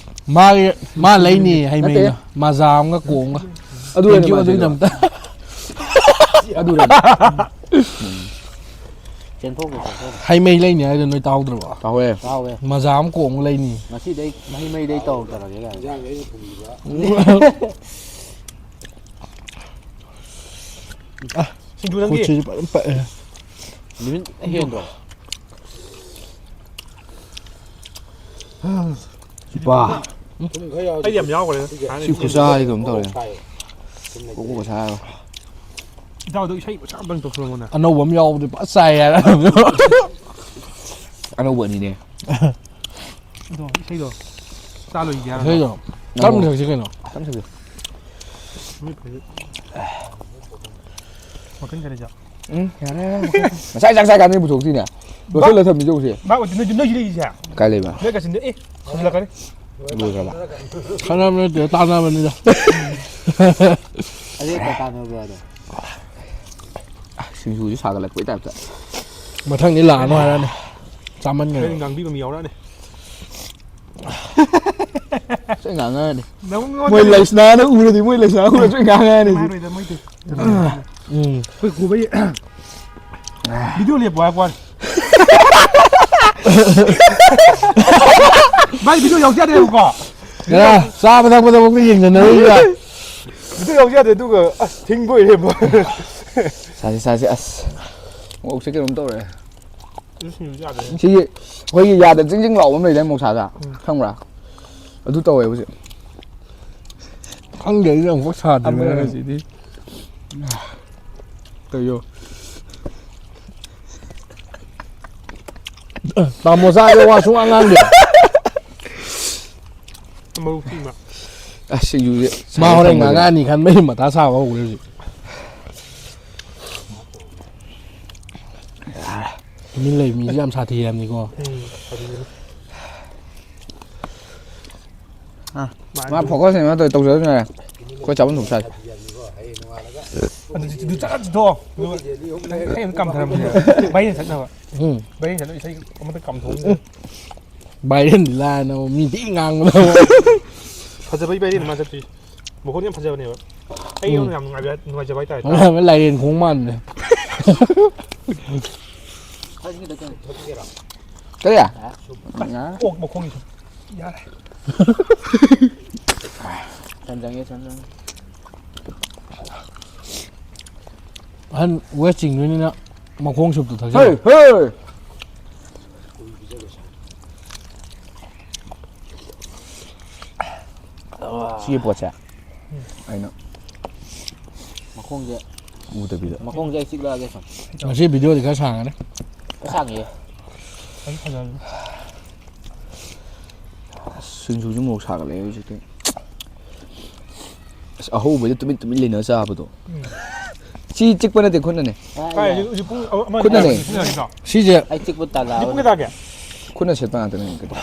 ꯃꯥꯒꯤ, ꯃꯥ ꯂꯩꯅꯤ ꯍꯩ ꯅꯠꯇꯦ꯫ ꯃꯍꯤꯗꯣ꯫ ꯃꯖꯥ ꯑꯃꯒ ꯀꯣꯡꯒ꯫ ꯑꯗꯨ ꯑꯣꯏꯅ Thank you, ꯑꯗꯨꯒꯤ ꯃꯥꯟꯖꯩꯗꯣ꯫ ꯗꯃꯛꯇ꯫ ꯑꯗꯨ ꯑꯣꯏꯅ꯫ ꯆꯦꯟꯊꯣꯛꯈ꯭ꯔꯣ, ꯆꯦꯟꯊꯣꯛꯈ꯭ꯔꯣ꯫ ꯍꯩ ꯃꯍꯤ ꯂꯩꯅꯤ ꯍꯥꯏꯗꯣ ꯅꯣꯏ ꯇꯥꯍꯧꯗ꯭ꯔꯕꯣ? ꯇꯥꯍꯧꯋꯦ꯫ ꯇꯥꯍꯧꯋꯦ꯫ ꯃꯖꯥ ꯑꯃ ꯀꯣꯡꯒ ꯂꯩꯅꯤ꯫ ꯉꯁꯤꯗꯩ ꯃꯍꯤ ꯃꯍꯤꯗꯩ ꯇꯧꯔꯛꯇꯔꯒꯦ ꯀꯥꯏꯅ꯫ ꯁꯤꯡꯖꯨ ꯅꯪꯗꯤ? ꯈꯨꯠꯁꯤꯁꯨ ꯐꯖꯅ ꯄꯛꯑꯦ꯫ ꯅꯨꯃꯤꯠ ꯍꯦꯟꯗ꯭ꯔꯣ? ꯏꯄꯥ꯫ ꯑꯩꯗꯤ ꯌꯥꯝ ꯌꯥꯎꯈ꯭ꯔꯦꯗ꯫ ꯁꯤ ꯈꯨꯠꯁꯥ ꯍꯥꯏꯗꯤ ꯀꯩꯅꯣꯝ ꯇꯧꯔꯦ꯫ ꯀꯣꯛ ꯀꯣꯛ ꯁꯥ ꯍꯥꯏꯔꯣ꯫ ꯏꯇꯥꯎꯗꯣ ꯏꯁꯩ ꯃꯆꯥ ꯑꯝꯇꯪ ꯇꯧꯁꯜꯂꯣ ꯑꯩꯉꯣꯟꯗ꯫ ꯑꯅꯧꯕ ꯑꯃ ꯌꯥꯎꯕꯗꯤ ꯐꯖ ꯆꯥꯏ ꯍꯥꯏꯔ꯫ ꯑꯅꯧꯕ ꯑꯅꯤꯅꯦ꯫ ꯑꯗꯣ ꯏꯁꯩꯗꯣ ꯆꯥ ꯂꯣꯏꯒꯦ ꯍꯥꯏꯔꯣ? ꯏꯁꯩꯗꯣ ꯀꯔꯝꯕ ꯁꯛꯁꯤ ꯀꯩꯅꯣ? ꯀꯔꯝ ꯁꯛꯁꯤ? ꯃꯣꯏ ꯐꯖ-, ꯋꯥꯈꯜ ꯈꯔ ꯆꯥꯎ꯫ ꯎꯝ, ꯌꯥꯔꯦ, ꯌꯥꯔꯦ, ꯋꯥꯈꯜ ꯆꯥꯎ꯫ ꯉꯁꯥꯏ ꯆꯥꯛ ꯆꯥ ꯀꯥꯟꯗ ꯄꯨꯊꯣꯛꯇꯣꯏꯅꯦ꯫ ꯂꯣꯏꯁꯤꯜꯂ ꯊꯝꯃꯤꯁꯦ ꯌꯦꯡꯉꯨꯁꯦ꯫ ꯕꯥ, ꯅꯣꯏ, ꯅꯣꯏ ꯂꯩꯔꯤꯁꯦ? ꯀꯥꯏ ꯂꯩꯕ? ꯅꯣꯏ ꯀꯥꯆꯤꯟꯗ, ꯑꯦ, ꯁꯨꯖꯜꯂꯛꯀꯅꯤ꯫ ꯂꯣꯏꯈ꯭ꯔꯕ? ꯈꯠꯅꯕ ꯅꯠꯇꯦ, ꯇꯥꯟꯅꯕꯅꯤꯗ꯫ ꯑꯗꯨ ꯍꯦꯛꯇ ꯇꯥꯟꯅꯕ꯭ꯔꯣ ꯑꯗꯣ? ꯁꯤꯡꯖꯨꯁꯤ ꯁꯥꯒꯠꯂꯛꯄꯩ ꯇꯥꯏꯞꯇ꯫ ꯃꯊꯪꯗꯤ ꯂꯥꯛꯑꯅꯨ ꯍꯥꯏꯔꯛꯑꯅꯤ꯫ ꯆꯥꯃꯟꯈ꯭ꯔꯦ꯫ ꯅꯪ ꯉꯥꯡꯕꯤꯕ ꯃꯤ ꯌꯥꯎꯔꯛꯑꯅꯤ꯫ ꯁꯣꯏ ꯉꯥꯡꯉꯛꯑꯅꯤ꯫ ꯅꯪꯉꯣꯟꯗ ꯃꯣꯏ ꯂꯩꯁꯅꯥꯅ ꯎꯔꯗꯤ, ꯃꯣꯏ ꯂꯩꯁꯅꯥ ꯎꯔꯗꯤ ꯁꯣꯏ ꯉꯥꯡꯉꯛꯑꯅꯤ꯫ ꯀꯩꯝ ꯍꯥꯏꯔꯣꯏꯗ ꯃꯣꯏꯗꯤ꯫ ꯎꯝ꯫ ꯑꯩꯈꯣꯏ ꯀꯨꯕꯩ video ꯂꯦꯞꯄꯣ ꯍꯥꯏꯕ ꯋꯥꯅꯤ꯫ ꯃꯥꯏ video ꯌꯥꯎꯖꯗꯦꯕꯀꯣ꯫ ꯉꯔꯥꯡ ꯆꯥꯕ ꯊꯛꯄꯗꯐꯥꯎꯗ ꯌꯦꯡꯅꯅꯔꯣꯏꯕ꯫ Video ꯌꯥꯎꯖꯗꯦ, ꯑꯗꯨꯒ ꯑꯁ ꯊꯤꯡꯕ ꯑꯣꯏꯔꯦꯕ꯫ ꯆꯥꯁꯤ, ꯆꯥꯁꯤ, ꯑꯁ꯫ ꯃꯣꯔꯣꯛꯁꯦ ꯀꯩꯅꯣꯝ ꯇꯧꯔꯦ꯫ ꯑꯗꯨ ꯁꯤꯡꯖꯨꯁꯨ ꯌꯥꯗ꯭ꯔꯦ꯫ ꯁꯤꯒꯤ ꯑꯩꯈꯣꯏꯒꯤ ꯌꯥꯗ ꯖꯤꯡ ꯖꯤꯡ ꯂꯥꯎꯕ ꯑꯃ ꯂꯩꯗꯥꯏ, ꯃꯣꯔꯣꯛ ꯁꯥꯗ? ꯎꯝ꯫ ꯈꯪꯕ꯭ꯔꯥ? ꯑꯗꯨ ꯇꯧꯋꯦ ꯍꯧꯖꯤꯛ꯫ ꯈꯪꯗꯦ, ꯑꯩꯗꯤ ꯑꯃꯨꯛꯐꯥꯎ ꯁꯥꯗ꯭ꯔꯤꯕꯅꯤꯅ ꯑꯃ ꯁꯤꯗꯤ꯫ ꯀꯩꯌꯣ? ꯇꯥꯃꯣ ꯆꯥꯒꯦ ꯋꯥ ꯁꯨꯡꯉꯥꯡ ꯉꯥꯡꯗꯦ꯫ ꯃꯔꯨꯞꯁꯤ ꯏꯃꯥ꯫ ꯑꯁ ꯁꯤꯡꯖꯨꯁꯦ ꯃꯥ ꯍꯣꯔꯦꯟ ꯊꯝꯕꯁꯦ꯫ ꯉꯥꯡꯉꯛꯑꯅꯤ ꯈꯟꯕꯒꯤ ꯃꯊꯥ ꯁꯥꯕ ꯍꯧꯈ꯭ꯔꯦ ꯍꯧꯖꯤꯛ꯫ ꯃꯤ ꯂꯩ ꯃꯤꯁꯦ ꯌꯥꯝ ꯁꯥꯊꯤ ꯍꯥꯏꯕꯅꯤꯀꯣ꯫ ꯎꯝ, ꯑꯗꯨꯗꯤ꯫ ꯑꯥ, ꯃꯥ ꯐꯣꯀꯁꯅꯦ ꯃꯥ ꯇꯧ- ꯇꯧꯖꯔꯁꯨ ꯌꯥꯔꯦ꯫ ꯑꯩꯈꯣꯏ ꯆꯥꯐꯝ ꯊꯣꯛ ꯆꯥꯁꯤ꯫ ꯑꯗꯨ ꯑꯗꯨ ꯆꯠꯂ ꯆꯤꯊꯣꯛꯑꯣ꯫ ꯑꯗꯨꯒ ꯏꯁꯩ ꯑꯃ ꯀꯝꯊꯔꯝꯕꯅꯦ꯫ ꯚꯥꯏꯔꯦꯟ ꯆꯠꯅꯕ꯫ ꯎꯝ꯫ ꯚꯥꯏꯔꯦꯟ ꯆꯠꯅꯕ ꯏꯁꯩ ꯑꯃꯇ ꯀꯝꯊꯣꯛꯑꯝꯁꯦ꯫ ꯚꯥꯏꯔꯦꯟꯗꯤ ꯂꯥꯏꯅ ꯃꯤ ꯊꯤ ꯉꯥꯡꯕꯗ꯫ ꯐꯖꯕꯩ ꯚꯥꯏꯔꯦꯟ ꯃꯥ ꯆꯠꯇꯣꯏꯁꯦ꯫ ꯃꯈꯣꯟ ꯌꯥꯝ ꯐꯖꯕꯅꯦꯕ꯫ ꯑꯩ ꯎꯝ꯫ ꯌꯥꯝ ꯅꯨꯡꯉꯥꯏꯕ ꯅꯨꯡꯉꯥꯏꯖꯕ ꯍꯥꯏꯇꯥꯔꯦ꯫ ꯃꯣꯏ ꯂꯥꯏꯔꯦꯟ ꯈꯣꯡ ꯃꯥꯟꯕꯅꯦ꯫ ꯀꯔꯤ? ꯑꯣꯛ ꯃꯈꯣꯡꯒꯤ ꯁꯨꯝ꯫ ꯌꯥꯔꯦ꯫ ꯁꯟ ꯆꯪꯉꯦ ꯁꯟ ꯆꯪꯉꯦ꯫ ꯑꯍꯟ ꯋꯦꯁ ꯆꯤꯡꯗꯣꯏꯅꯤꯅ ꯃꯈꯣꯡ ꯁꯨꯞꯇꯣ ꯍꯣꯏ ꯊꯛꯆꯜꯂꯣ꯫ ꯍꯣꯏ꯫ ꯁꯤꯒꯤ ꯄꯣꯠꯁꯦ ꯑꯩꯅ ꯃꯈꯣꯡꯁꯦ ꯎꯗꯕꯤꯗ꯫ ꯃꯈꯣꯡꯁꯦ ꯑꯩ ꯆꯤꯛꯂꯛꯑꯒꯦ ꯁꯨꯝ꯫ ꯉꯁꯤ ꯚꯤꯗꯤꯑꯣꯗꯤ ꯈꯔ ꯁꯥꯡꯉꯅꯤ꯫ ꯁꯥꯡꯉꯦ꯫ ꯐꯖ ꯐꯖꯕꯅꯤ꯫ ꯁꯤꯡꯖꯨꯁꯨ ꯃꯣꯔꯣꯛ ꯁꯥꯒꯠꯂꯛꯑꯦ ꯍꯧꯖꯤꯛꯇꯤ꯫ ꯑꯁ ꯑꯍꯧꯕꯩꯗ ꯇꯨꯃꯤꯟ ꯇꯨꯃꯤꯟ ꯂꯩꯅ ꯆꯥꯕꯗꯣ꯫ ꯎꯝ꯫ ꯁꯤ ꯆꯤꯛꯄ ꯅꯠꯇꯦ ꯈꯨꯠꯅꯅꯦ꯫ ꯀꯥꯏ ꯍꯧꯖꯤꯛ ꯍꯧꯖꯤꯛ ꯄꯨꯡ ꯑꯃ ꯑꯃ ꯈꯨꯠꯅꯅꯦ꯫ ꯑꯅꯤ ꯇꯥꯔꯦ꯫ ꯁꯤꯡꯅꯔꯤꯗꯣ꯫ ꯁꯤꯁꯦ ꯑꯩ ꯆꯤꯛꯄ ꯇꯥꯜꯂꯛꯑꯕꯅꯦ꯫ ꯍꯧꯖꯤꯛ ꯄꯨꯡ ꯀꯌꯥ ꯇꯥꯒꯦ? ꯈꯨꯠꯅ ꯁꯦꯠꯄ ꯉꯥꯛꯇꯅꯦ ꯀꯩꯅꯣ꯫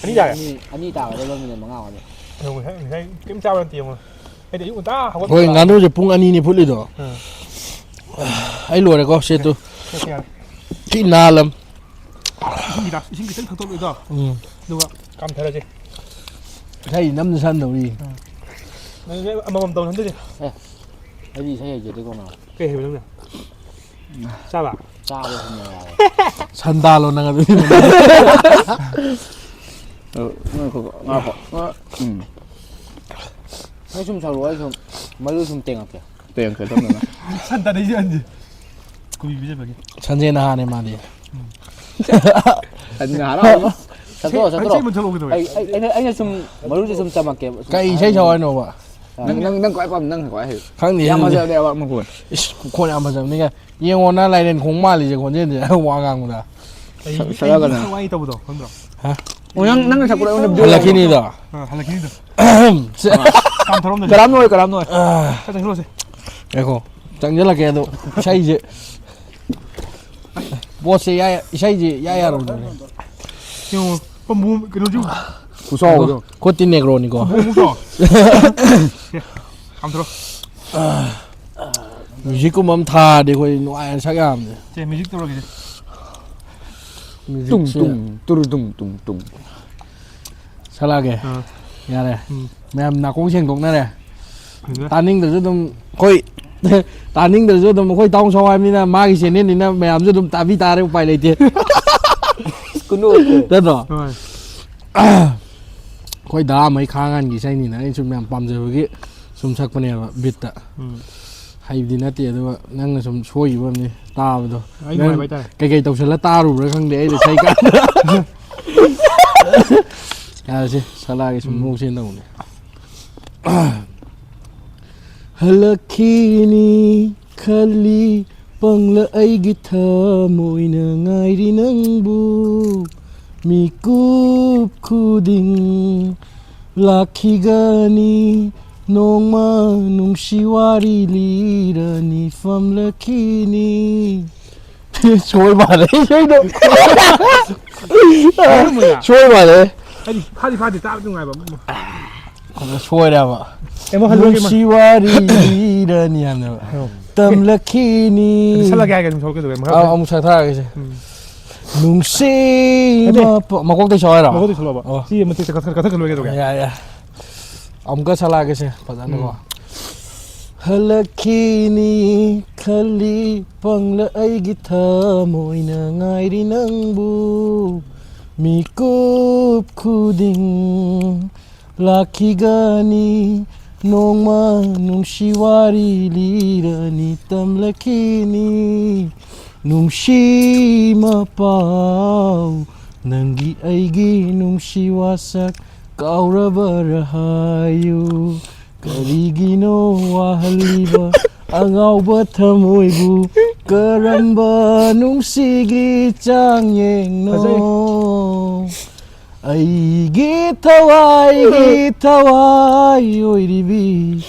ꯑꯅꯤ ꯇꯥꯔꯦ꯫ ꯑꯅꯤ ꯑꯅꯤ ꯇꯥꯒꯗꯕ ꯃꯤꯅꯤꯠ ꯃꯉꯥ ꯋꯥꯠꯂꯤ꯫ ꯉꯁꯥꯏ ꯉꯁꯥꯏ ꯀꯩꯝ ꯆꯥꯕ ꯅꯠꯇꯦ ꯌꯦꯡꯉꯣ꯫ ꯑꯩꯗꯤ ꯑꯌꯨꯛ ꯉꯟꯇꯥ ꯍꯧꯒꯠꯄ ꯍꯣꯏ ꯉꯥꯅꯨꯁꯦ ꯄꯨꯡ ꯑꯅꯤꯅꯤ ꯐꯨꯠꯂꯤꯗꯣ꯫ ꯎꯝ꯫ ꯑꯩ ꯂꯣꯏꯔꯦꯀꯣ ꯁꯦꯠꯇꯨ꯫ ꯁꯦꯠꯄ ꯌꯥꯔꯦ꯫ ꯊꯤ ꯅꯥꯜꯂꯝ꯫ ꯏꯁꯤꯡ ꯒꯤꯂꯥꯁ ꯏꯁꯤꯡ ꯈꯤꯇꯪ ꯊꯛꯇꯣꯛꯂꯣꯏꯗꯣ꯫ ꯎꯝ꯫ ꯑꯗꯨꯒ ꯀꯥꯝꯊꯔꯁꯦ꯫ ꯏꯁꯩ ꯅꯝꯅ ꯁꯟꯗꯧꯔꯤ꯫ ꯅꯪꯁꯦ ꯑꯃꯃꯝ ꯇꯧꯅ ꯍꯟꯗꯣꯏꯁꯦ꯫ ꯑꯩꯗꯤ ꯏꯁꯩ ꯍꯩꯖꯗꯦꯀꯣ ꯅꯪ꯫ ꯀꯩ ꯍꯥꯏꯕ ꯅꯪꯅ? ꯆꯥꯕ꯫ ꯆꯥꯕ ꯁꯨꯝ ꯌꯥꯏ꯫ ꯁꯟꯗꯥꯜꯂꯣ ꯅꯪ ꯑꯗꯨꯗꯤ꯫ ꯑ, ꯉꯥꯏꯈꯣ, ꯉꯥꯏꯈꯣ꯫ ꯑ, ꯎꯝ꯫ ꯅꯪ ꯁꯨꯝ ꯁꯧꯔꯛꯑꯣ ꯑꯩ ꯁꯨꯝ ꯃꯔꯨ ꯁꯨꯝ ꯇꯦꯡꯉꯛꯀꯦ꯫ ꯇꯦꯡ ꯈꯔ ꯊꯝꯗꯅ꯫ ꯁꯟ ꯇꯥꯅꯩꯁꯦ ꯍꯟꯁꯦ꯫ ꯀꯨꯏ ꯄꯤꯖꯕꯒꯤ꯫ ꯁꯟꯖꯦ ꯅꯍꯥꯅꯦ ꯃꯥꯗꯤ꯫ ꯁꯟ ꯍꯔꯥꯎ꯫ ꯆꯠꯊꯣꯛꯑꯣ ꯍꯟꯁꯦ ꯆꯠꯊꯣꯛꯑꯣ꯫ ꯃꯨꯟꯊꯠꯂꯛꯑꯣ ꯀꯩꯗꯧꯋꯦ? ꯑꯩ ꯑꯩ- ꯑꯩꯅ ꯑꯩꯅ ꯁꯨꯝ ꯃꯔꯨꯁꯦ ꯁꯨꯝ ꯆꯝꯃꯛꯀꯦꯕ꯫ ꯁꯨꯝ ꯀꯩ ꯏꯁꯩ ꯁꯛꯑꯣ ꯍꯥꯏꯅꯣꯕ? ꯅꯪ ꯅꯪ ꯅꯪ ꯈ꯭ꯋꯥꯏ ꯄꯥꯝ ꯅꯪ ꯈ꯭ꯋꯥꯏ ꯍꯩ꯫ ꯈꯪꯗꯦ ꯌꯥꯝ ꯑꯗꯨꯗꯤ꯫ ꯐꯖꯕꯅꯦꯕ ꯃꯈꯣꯟ꯫ ꯏꯁ ꯈꯣꯟ ꯌꯥꯝ ꯐꯖꯕꯅꯤꯒ꯫ ꯌꯦꯡꯉꯣ ꯅꯪ ꯂꯥꯏꯔꯦꯟ ꯈꯣꯡ ꯃꯥꯜꯂꯤꯁꯦ ꯈꯣꯟꯖꯦꯜꯁꯦ ꯋꯥ ꯉꯥꯡꯕꯗ꯫ ꯑꯩ ꯁꯛ- ꯁꯛꯂꯛꯑꯒꯅ꯫ ꯑꯩ ꯁꯛ ꯋꯥꯍꯩ ꯇꯧꯕꯗꯣ ꯈꯪꯗ꯭ꯔꯣ? ꯍꯥ? ꯑꯣ, ꯅꯪ, ꯅꯪꯅ ꯁꯛꯄꯗꯣ ꯑꯩꯉꯣꯟꯗ ꯍꯜꯂꯛꯈꯤꯅꯤꯗꯣ꯫ ꯑꯥ, ꯍꯜꯂꯛꯈꯤꯅꯤꯗꯣ꯫ ꯀꯥꯝꯊꯔꯣꯝꯗ꯫ ꯀꯔꯥꯝ ꯅꯣꯏ, ꯀꯔꯥꯝ ꯅꯣꯏ꯫ ꯑꯥ꯫ ꯈꯔ ꯆꯪꯁꯤꯜꯂꯣꯁꯦ꯫ ꯉꯥꯏꯈꯣ꯫ ꯆꯪꯁꯤꯜꯂꯛꯀꯦ ꯑꯗꯣ꯫ ꯏꯁꯩꯁꯦ꯫ ꯄꯣꯠꯁꯦ ꯌꯥ-, ꯏꯁꯩꯁꯦ ꯌꯥ ꯌꯥꯔꯣꯏꯗꯧꯔꯦ꯫ ꯌꯦꯡꯉꯣ, ꯄꯥꯝꯕꯣꯝ ꯀꯩꯅꯣꯁꯨ ꯈꯨꯆꯥꯎꯗꯣ꯫ ꯈꯨꯠꯇꯤ ꯅꯦꯒ꯭ꯔꯣꯅꯤꯀꯣ꯫ ꯄꯥꯝꯕꯣꯝ ꯑꯃꯨꯛ ꯆꯥꯎ꯫ ꯁꯦ, ꯀꯥꯝꯊꯣꯔꯛꯑꯣ꯫ ꯃ꯭ꯌꯨꯖꯤꯛꯀꯨꯝꯕ ꯑꯃ ꯊꯥꯔꯗꯤ ꯑꯩꯈꯣꯏ ꯅꯨꯡꯉꯥꯏꯅ ꯁꯛ ꯌꯥꯕꯅꯦ꯫ ꯁꯦ, ꯃ꯭ꯌꯨꯖꯤꯛ ꯇꯧꯔꯒꯦꯁꯦ꯫ ꯇꯨꯡ ꯃ꯭ꯌꯨꯖꯤꯛꯁꯦ꯫ ꯇꯨꯡ, ꯇꯨꯔꯨ ꯇꯨꯡ, ꯇꯨꯡ ꯇꯨꯡ꯫ ꯁꯛꯂꯛꯑꯒꯦ꯫ ꯑꯥ꯫ ꯌꯥꯔꯦ꯫ ꯎꯝ꯫ ꯃꯌꯥꯝ ꯅꯥꯀꯣꯡ ꯁꯦꯡꯗꯣꯛꯅꯔꯦ꯫ ꯐꯖꯅ꯫ ꯇꯥꯅꯤꯡꯗ꯭ꯔꯁꯨ ꯑꯗꯨꯝ ꯑꯩꯈꯣꯏ, ꯇꯥꯅꯤꯡꯗ꯭ꯔꯁꯨ ꯑꯗꯨꯝ ꯑꯩꯈꯣꯏ ꯇꯥꯎꯟ ꯁꯥꯎ ꯍꯥꯏꯕꯅꯤꯅ ꯃꯥꯒꯤ ꯆꯦꯅꯦꯜꯅꯤꯅ ꯃꯌꯥꯝꯁꯨ ꯑꯗꯨꯝ ꯇꯥꯕꯤ ꯇꯥꯔꯦ, ꯎꯄꯥꯏ ꯂꯩꯇꯦ꯫ ꯀꯨꯅꯣ꯫ ꯅꯠꯇ꯭ꯔꯣ? ꯍꯣꯏ꯫ ꯑꯩꯈꯣꯏ ꯗꯥ ꯑꯃꯩ ꯈꯥꯡꯉꯥꯟꯒꯤ ꯏꯁꯩꯅꯤꯅ ꯑꯩꯅ ꯁꯨꯝ ꯌꯥꯝ ꯄꯥꯝꯖꯕꯒꯤ ꯁꯨꯝ ꯁꯛꯄꯅꯦꯕ, ꯕꯤꯠꯇ꯫ ꯎꯝ꯫ ꯍꯩꯕꯗꯤ ꯅꯠꯇꯦ, ꯑꯗꯨꯒ ꯅꯪꯅ ꯁꯨꯝ ꯁꯣꯏꯈꯤꯕ ꯑꯃꯅꯤ ꯇꯥꯕꯗꯣ꯫ ꯑꯩ ꯅꯪ ꯅꯨꯡꯉꯥꯏꯕ ꯍꯥꯏꯇꯥꯔꯦ꯫ ꯀꯩꯀꯩ ꯇꯧꯁꯜꯂ ꯇꯥꯔꯨꯕ꯭ꯔꯥ ꯈꯪꯗꯦ, ꯑꯩꯅ ꯏꯁꯩ ꯀꯥꯟꯗ꯫ ꯌꯥꯔꯦꯁꯦ, ꯁꯂꯥꯒꯤ ꯁꯨꯝ ꯎꯝ꯫ ꯅꯣꯛꯁꯦꯅ ꯇꯧꯕꯅꯦ꯫ ꯍꯜꯂꯛꯈꯤꯅꯤ ꯈꯜꯂꯤ ꯄꯪꯂ ꯑꯩꯒꯤ ꯊꯃꯣꯏꯅ ꯉꯥꯏꯔꯤ ꯅꯪꯕꯨ꯫ ꯃꯤꯀꯨꯞ ꯈꯨꯗꯤꯡ ꯂꯥꯛꯈꯤꯒꯅꯤ ꯅꯣꯡꯃ ꯅꯨꯡꯁꯤ ꯋꯥꯔꯤ ꯂꯤꯔꯅꯤ ꯐꯝꯂꯛꯈꯤꯅꯤ꯫ ꯁꯣꯏ ꯃꯥꯜꯂꯦ, ꯁꯣꯏꯗꯣ꯫ ꯁꯣꯏ ꯃꯥꯜꯂꯦ꯫ ꯍꯥꯏꯗꯤ ꯐꯥꯗꯤ ꯐꯥꯗꯤ ꯇꯥꯕ ꯅꯨꯡꯉꯥꯏꯕ꯫ ꯑꯗ ꯁꯣꯏꯔꯦꯕ꯫ ꯑꯦ, ꯑꯃꯨꯛ ꯍꯜꯂꯨꯔꯒꯦ, ꯏꯃꯥ꯫ ꯅꯨꯡꯁꯤ ꯋꯥꯔꯤ ꯂꯤꯔꯅꯤ ꯍꯥꯏꯕꯅꯦꯕ꯫ ꯑꯣ꯫ ꯇꯝꯂꯛꯈꯤꯅꯤ꯫ ꯑꯗꯨ ꯁꯠꯂꯒꯦ ꯍꯥꯏꯔꯒꯦ ꯑꯗꯨꯝ ꯁꯣꯛꯀꯦ ꯇꯧꯋꯦ, ꯃꯈꯥ ꯑꯥ, ꯇꯧꯋꯦ꯫ ꯑꯃꯨꯛ ꯁꯛꯊꯔꯛꯑꯒꯦꯁꯦ꯫ ꯎꯝ꯫ ꯅꯨꯡꯁꯤ ꯅꯠꯇꯦ꯫ ꯃꯄ-, ꯃꯀꯣꯛꯇꯩ ꯁꯛꯑꯣ ꯍꯥꯏꯔꯣ? ꯃꯀꯣꯛꯇꯩ ꯁꯛꯂꯛꯑꯣꯕ꯫ ꯑꯣ꯫ ꯁꯤ ꯃꯇꯦꯛꯁꯦ ꯀꯛꯊꯠ-, ꯀꯛꯊꯠꯈ꯭ꯔ ꯂꯣꯏꯔꯦ ꯀꯩꯗꯧꯒꯦ? ꯌꯥꯏ, ꯌꯥꯏ꯫ ꯑꯃꯨꯛꯀ ꯁꯛꯂꯛꯑꯒꯦꯁꯦ ꯐꯖꯅꯀꯣ꯫ ꯎꯝ꯫ ꯍꯜꯂꯛꯈꯤꯅꯤ ꯈꯜꯂꯤ ꯄꯪꯂ ꯑꯩꯒꯤ ꯊꯃꯣꯏꯅ ꯉꯥꯏꯔꯤ ꯅꯪꯕꯨ꯫ ꯃꯤꯀꯨꯞ ꯈꯨꯗꯤꯡ ꯂꯥꯛꯈꯤꯒꯅꯤ ꯅꯣꯡꯃ ꯅꯨꯡꯁꯤ ꯋꯥꯔꯤ ꯂꯤꯔꯅꯤ ꯇꯝꯂꯛꯈꯤꯅꯤ ꯅꯨꯡꯁꯤ ꯃꯄꯥꯎ ꯅꯪꯒꯤ ꯑꯩꯒꯤ ꯅꯨꯡꯁꯤ ꯋꯥꯁꯛ ꯀꯥꯎꯔꯕꯔ ꯍꯥꯏꯌꯨ ꯀꯔꯤꯒꯤꯅꯣ ꯋꯥꯍꯜꯂꯤꯕ ꯑꯉꯥꯎꯕ ꯊꯃꯣꯏꯕꯨ ꯀꯔꯝꯕ ꯅꯨꯡꯁꯤꯒꯤ ꯆꯥꯡꯌꯦꯡꯅꯣ ꯐꯖꯩ꯫ ꯑꯩꯒꯤ ꯊꯋꯥꯏꯒꯤ ꯊꯋꯥꯏ ꯑꯣꯏꯔꯤꯕꯤ,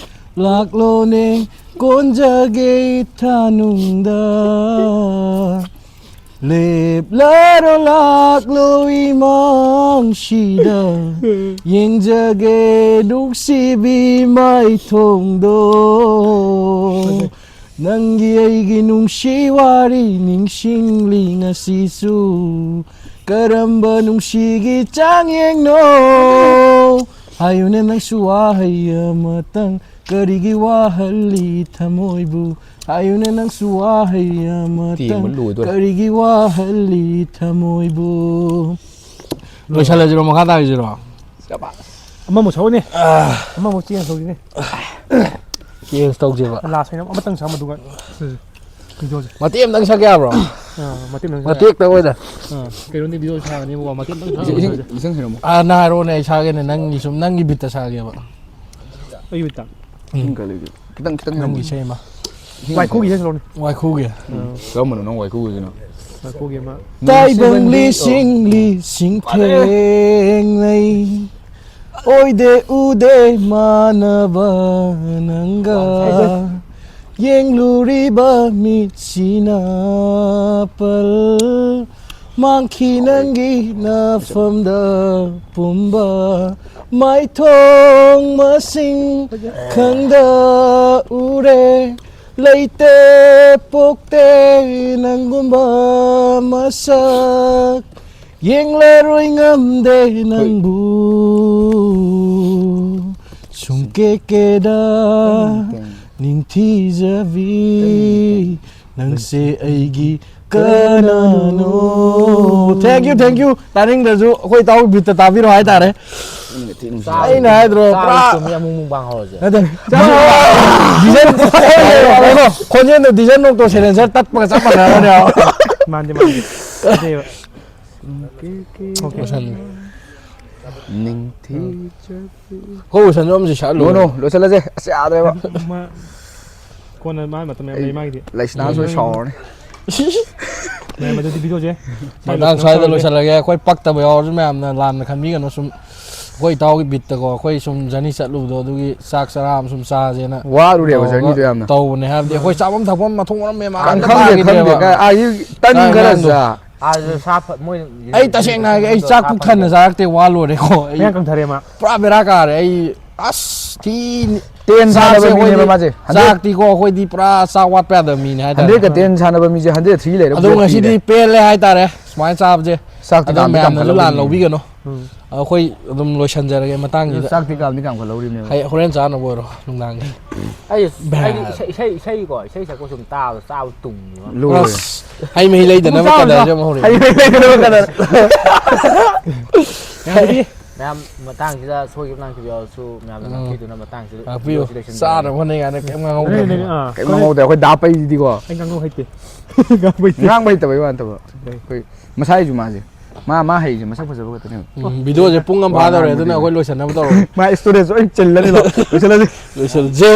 ꯂꯥꯛꯂꯣꯅꯦ ꯀꯣꯟꯖꯒꯦ ꯏꯊꯥꯅꯨꯡꯗ꯫ ꯂꯦꯞꯂꯔꯣ ꯂꯥꯛꯂꯣ ꯏꯃꯥꯡꯁꯤꯗ, ꯌꯦꯡꯖꯒꯦ ꯅꯨꯡꯁꯤꯕꯤ ꯃꯥꯏꯊꯣꯡꯗꯣ꯫ ꯅꯪꯒꯤ ꯑꯩꯒꯤ ꯅꯨꯡꯁꯤ ꯋꯥꯔꯤ ꯅꯤꯡꯁꯤꯡꯂꯤ ꯉꯁꯤꯁꯨ, ꯀꯔꯝꯕ ꯅꯨꯡꯁꯤꯒꯤ ꯆꯥꯡꯌꯦꯡꯅꯣ? ꯍꯥꯏꯌꯨꯅꯦ ꯅꯪꯁꯨ ꯋꯥꯍꯩ ꯑꯃꯇꯪ, ꯀꯔꯤꯒꯤ ꯋꯥꯍꯜꯂꯤ ꯊꯃꯣꯏꯕꯨ? ꯍꯥꯏꯌꯨꯅꯦ ꯅꯪꯁꯨ ꯋꯥꯍꯩ ꯑꯃꯇꯪ, ꯇꯦꯡꯕ ꯂꯣꯏꯗꯣꯔꯦ꯫ ꯀꯔꯤꯒꯤ ꯋꯥꯍꯜꯂꯤ ꯊꯃꯣꯏꯕꯨ? ꯂꯣꯏꯁꯜꯂꯁꯤꯔꯣ, ꯃꯈꯥ ꯇꯥꯈꯤꯁꯤꯔꯣ? ꯑꯃꯃꯨꯛ ꯁꯛꯎꯅꯦ꯫ ꯑꯃꯃꯨꯛ ꯆꯦꯟ ꯁꯧꯁꯤꯅꯦ꯫ ꯆꯦꯟꯖ ꯇꯧꯁꯦꯕ꯫ ꯂꯥꯁ ꯑꯣꯏꯅ ꯑꯃꯇꯪ ꯁꯛꯑꯝꯃ ꯑꯗꯨꯒ ꯁꯤꯁꯦ, ꯚꯤꯗꯤꯑꯣꯁꯦ꯫ ꯃꯇꯦꯛ ꯑꯃꯇꯪ ꯁꯛꯀꯦ ꯍꯥꯏꯕ꯭ꯔꯣ? ꯑꯥ, ꯃꯇꯦꯛ ꯑꯃꯇꯪ ꯁꯛ-, ꯃꯇꯦꯛꯇ ꯑꯣꯏꯅ꯫ ꯑꯥ, ꯀꯩꯅꯣꯅꯤ ꯚꯤꯗꯤꯑꯣ ꯁꯥꯒꯅꯦꯕꯀꯣ, ꯃꯇꯦꯛ ꯑꯃꯇꯪ ꯏꯁꯩ, ꯏꯁꯩ, ꯁꯥꯒꯅꯦꯕꯀꯣ꯫ ꯏꯁꯩ ꯁꯛꯑꯝꯃꯣ꯫ ꯑꯥ, ꯅꯥꯔꯣꯅꯦ, ꯑꯩ ꯁꯥꯒꯦꯅꯦ, ꯅꯪꯒꯤ ꯁꯨꯝ, ꯅꯪꯒꯤ ꯕꯤꯠꯇ ꯁꯥꯒꯦꯕ꯫ ꯑꯩꯒꯤ ꯕꯤꯠꯇ? ꯎꯝ꯫ ꯏꯁꯩ ꯀꯩ ꯂꯩꯒꯦ? ꯈꯤꯇꯪ, ꯈꯤꯇꯪ ꯅꯪꯒꯤ ꯁꯛꯑꯝꯃꯣ꯫ ꯏꯁꯩ ꯑꯃ꯫ ꯏꯁꯩ ꯑꯃ ꯋꯥꯏꯈꯨꯒꯤ ꯁꯛꯑꯝꯃꯣ꯫ ꯏꯁꯩ ꯁꯛꯂꯛꯑꯣꯅꯦ꯫ ꯋꯥꯏꯈꯨꯒꯤ? ꯑꯥ꯫ ꯀꯔꯝꯕꯅꯣ ꯅꯪ ꯋꯥꯏꯈꯨꯒꯤꯁꯤꯅ? ꯋꯥꯏꯈꯨꯒꯤ ꯑꯃ꯫ ꯇꯥꯏꯕꯪꯂꯤ ꯁꯤꯡꯂꯤ ꯁꯤꯡꯊꯦꯡꯅꯩ꯫ ꯑꯣꯏꯗꯦ ꯎꯗꯦ ꯃꯥꯟꯅꯕ ꯅꯪꯒ꯫ ꯌꯦꯡꯂꯨꯔꯤꯕ ꯃꯤꯠꯁꯤꯅ ꯄꯜ ꯃꯥꯡꯈꯤ ꯅꯪꯒꯤ ꯅꯐꯝꯗ ꯄꯨꯝꯕ꯫ ꯃꯥꯏꯊꯣꯡ ꯃꯁꯤꯡ ꯈꯪꯗ ꯎꯔꯦ꯫ ꯂꯩꯇꯦ ꯄꯣꯛꯇꯦ ꯅꯪꯒꯨꯝꯕ ꯃꯁꯛ꯫ ꯌꯦꯡꯂꯔꯣꯏ ꯉꯝꯗꯦ ꯅꯪꯕꯨ꯫ ꯁꯨꯡꯀꯦ ꯀꯦꯗ ꯅꯤꯡꯊꯤꯖꯕꯤ, ꯅꯪꯁꯦ ꯑꯩꯒꯤ ꯀꯅꯥꯅꯣ? Thank you, thank you. ꯇꯥꯅꯤꯡꯗ꯭ꯔꯁꯨ ꯑꯩꯈꯣꯏ ꯏꯇꯥꯎ ꯕꯤꯠꯇ ꯇꯥꯕꯤꯔꯣ ꯍꯥꯏꯇꯥꯔꯦ꯫ ꯑꯩꯅ ꯍꯥꯏꯗ꯭ꯔꯣ, ꯄꯨꯔꯥ ꯆꯨꯝꯃꯤ, ꯑꯃꯨꯛ ꯃꯨꯛ ꯄꯥꯡꯍꯧꯔꯁꯦ꯫ ꯅꯠꯇꯦ꯫ ꯗꯤꯖꯟ, ꯈꯣꯟꯖꯦꯜꯗꯣ ꯗꯤꯖꯟ ꯅꯣꯛꯇꯣ ꯁꯦꯂꯦꯟꯁꯔ ꯇꯠꯄꯒ ꯆꯞ ꯃꯥꯟꯅꯔꯕꯅꯦ ꯍꯥꯏꯕ꯫ ꯃꯥꯟꯗꯦ, ꯃꯥꯟꯗꯦ꯫ ꯅꯠꯇꯦꯕ꯫ ꯂꯣꯏꯁꯜꯂꯦ꯫ ꯅꯤꯡꯊꯤꯖꯕꯤ꯫ ꯍꯣ, ꯂꯣꯏꯁꯜꯂꯣ, ꯑꯃꯁꯤ ꯁꯛꯍꯜꯂꯣ꯫ No, no, ꯂꯣꯏꯁꯜꯂꯁꯦ꯫ ꯑꯁ, ꯌꯥꯗ꯭ꯔꯦꯕ꯫ ꯃꯥ ꯀꯣꯟꯅ ꯃꯥ ꯃꯇꯝ ꯌꯥꯝ ꯂꯩ ꯑꯩ ꯃꯥꯒꯤꯗꯤ꯫ ꯂꯩꯁꯅꯥꯁꯨ ꯅꯪ ꯁꯥꯎꯔꯅꯤ꯫ ꯃꯌꯥꯝ ꯑꯗꯨꯗꯤ ꯚꯤꯗꯤꯑꯣꯁꯦ ꯃꯇꯥꯡ ꯁ꯭ꯋꯥꯏꯗ ꯂꯣꯏꯁꯤꯜꯂꯒꯦ꯫ ꯑꯩꯈꯣꯏ ꯄꯛꯇꯕ ꯌꯥꯎꯔꯁꯨ ꯃꯌꯥꯝꯅ ꯂꯥꯟꯅ ꯈꯟꯕꯤꯒꯅꯨ꯫ ꯁꯨꯝ ꯑꯩꯈꯣꯏ ꯏꯇꯥꯎꯒꯤ ꯕꯤꯠꯇꯀꯣ, ꯑꯩꯈꯣꯏ ꯁꯨꯝ ꯖꯔꯅꯤ ꯆꯠꯂꯨꯕꯗꯣ, ꯑꯗꯨꯒꯤ ꯆꯥꯛ ꯆꯔꯥ ꯑꯃ ꯁꯨꯝ ꯆꯥꯁꯦꯅ ꯋꯥꯔꯨꯔꯦꯕ ꯇꯧꯔꯒ ꯖꯔꯅꯤꯗꯣ ꯌꯥꯝꯅ꯫ ꯇꯧꯕꯅꯦ꯫ ꯍꯥꯏꯕꯗꯤ ꯑꯩꯈꯣꯏ ꯆꯥꯐꯝ ꯊꯛꯐꯝ ꯃꯊꯣꯡ ꯃꯔꯝ ꯃꯦꯟ ꯃꯥꯟ ꯀꯪ ꯑꯝꯇ ꯈꯪꯗꯦ ꯇꯥꯈꯤꯗ꯭ꯔꯦꯕ꯫ ꯈꯪꯗꯦ꯫ ꯑꯥ, ꯇꯟ ꯆꯥꯛ ꯈꯔ ꯏꯟꯖꯥꯡꯗꯣ꯫ ꯆꯥ꯫ ꯑꯥꯗ ꯁꯥ ꯐ- ꯃꯣꯏ ꯑꯩ ꯇꯁꯦꯡꯅ ꯍꯥꯏꯒꯦ, ꯑꯩ ꯆꯥꯛ ꯄꯨꯛ ꯊꯟꯅ ꯆꯥꯔꯛꯇꯦ, ꯋꯥ ꯂꯣꯏꯔꯦꯀꯣ꯫ ꯑꯩ ꯃꯌꯥꯝ ꯀꯪꯊꯔꯦ ꯃꯥ꯫ ꯄꯨꯔꯥ ꯕꯦꯔꯥ ꯀꯥꯔꯦ꯫ ꯑꯩ ꯑꯁ ꯊꯤ ꯇꯦꯟ ꯆꯥꯛꯁꯦ ꯁꯥꯟꯅꯕ ꯑꯩꯈꯣꯏꯗꯤ ꯃꯤꯅꯦꯕ ꯃꯥꯁꯦ꯫ ꯍꯟꯗ꯭ꯔꯦꯠ ꯆꯥꯛꯇꯤꯀꯣ ꯑꯩꯈꯣꯏꯗꯤ ꯄꯨꯔꯥ ꯆꯥꯛ ꯋꯥꯠꯄ ꯌꯥꯗꯕ ꯃꯤꯅꯦ ꯍꯥꯏꯇꯥꯔꯦ꯫ ꯍꯟꯗ꯭ꯔꯦꯠꯀ ꯇꯦꯟ ꯁꯥꯟꯅꯕ ꯃꯤꯁꯦ ꯍꯟꯗ꯭ꯔꯦꯠ ꯊ꯭ꯔꯤ ꯂꯩꯔꯦ꯫ ꯑꯗꯣ ꯉꯁꯤꯗꯤ ꯄꯦꯜꯂꯦ ꯍꯥꯏꯇꯥꯔꯦ ꯁꯨꯃꯥꯏꯅ ꯆꯥꯕꯁꯦ꯫ ꯆꯥꯛꯇꯤ ꯑꯗꯣ ꯀꯥꯝꯗꯤ ꯃꯌꯥꯝꯅꯁꯨ ꯂꯥꯟ ꯀꯥꯝꯈꯠꯍꯧꯔꯤꯕꯅꯦ꯫ ꯂꯧꯕꯤꯒꯅꯨ꯫ ꯎꯝ꯫ ꯑꯩꯈꯣꯏ ꯑꯗꯨꯝ ꯂꯣꯏꯁꯟꯖꯔꯒꯦ ꯃꯇꯥꯡꯁꯤꯗ꯫ ꯆꯥꯛꯇꯤ ꯀꯥꯝꯗꯤ ꯀꯥꯝꯈꯠꯍꯧꯔꯤꯕꯅꯦꯕ꯫ ꯍꯌꯦꯡ ꯍꯣꯔꯦꯟ ꯆꯥꯅꯕ ꯑꯣꯏꯔꯣ ꯅꯨꯡꯗꯥꯡꯒꯤ꯫ ꯑꯩ ꯕꯥ꯫ ꯑꯩꯗꯤ ꯏꯁꯩ ꯏꯁꯩ ꯏꯁꯩꯀꯣ ꯏꯁꯩ ꯁꯛꯄ ꯁꯨꯝ ꯇꯥꯕ ꯆꯥꯕ ꯇꯨꯝꯅꯤꯕ꯫ ꯂꯣꯏꯔꯦ꯫ ꯑꯁ, ꯍꯩ ꯃꯍꯤ ꯂꯩꯗꯅꯕ ꯀꯗꯔꯁꯦ ꯑꯃ ꯍꯧꯔꯦ꯫ ꯍꯩ ꯃꯍꯤ ꯂꯩꯗꯅꯕ ꯀꯗꯔ꯫ ꯌꯥꯝꯗꯕꯤ꯫ ꯃꯌꯥꯝ ꯃꯇꯥꯡꯁꯤꯗ ꯁꯣꯏꯈꯤꯕ ꯂꯥꯡꯈꯤꯕ ꯌꯥꯎꯔꯁꯨ ꯃꯌꯥꯝꯅ ꯎꯝ꯫ ꯉꯥꯛꯄꯤꯗꯨꯅ ꯃꯇꯥꯡꯁꯤꯗ ꯉꯥꯛꯄꯤꯌꯨ꯫ ꯚꯤꯗꯤꯑꯣꯁꯤ ꯂꯣꯏꯁꯤꯟꯖꯔꯒꯦ꯫ ꯆꯥꯅꯕ ꯍꯣꯠꯅꯩ ꯀꯥꯏꯅ ꯀꯩꯝ ꯉꯥꯡꯍꯧꯗꯦ꯫ ꯑꯗꯨꯅꯦ, ꯑꯥ꯫ ꯀꯩꯝ ꯉꯥꯡꯍꯧꯗꯦ ꯑꯩꯈꯣꯏ ꯗꯥ ꯄꯩꯁꯤꯗꯤꯀꯣ꯫ ꯑꯩ ꯉꯥꯡꯍꯧ ꯍꯩꯇꯦ꯫ ꯉꯥꯡꯍꯧ ꯍꯩꯇꯦ꯫ ꯉꯥꯡꯕ ꯍꯩꯇꯕꯩ ꯋꯥ ꯅꯠꯇꯕ꯫ ꯑꯩꯈꯣꯏ ꯃꯁꯥꯒꯤꯁꯨ ꯃꯥꯁꯦ꯫ ꯃꯥ ꯃꯥ ꯍꯩꯁꯦ ꯃꯁꯛ ꯐꯖꯕ ꯈꯛꯇꯅꯦꯕ꯫ ꯎꯝ, ꯚꯤꯗꯤꯑꯣꯁꯦ ꯄꯨꯡ ꯑꯃ ꯋꯥ ꯐꯥꯗꯧꯔꯦ꯫ ꯉꯥꯡꯕꯗꯤ ꯑꯗꯨꯅ ꯑꯩꯈꯣꯏ ꯂꯣꯏꯁꯟꯅꯕ ꯇꯧꯔꯣ꯫ ꯃꯥ ꯏꯁꯇꯣꯔꯦꯖ ꯂꯣꯏ ꯆꯤꯜꯂꯅꯤ ꯂꯣ꯫ ꯂꯣꯏꯁꯤꯜꯂꯁꯤ꯫ ꯂꯣꯏꯁꯜꯂꯁꯦ꯫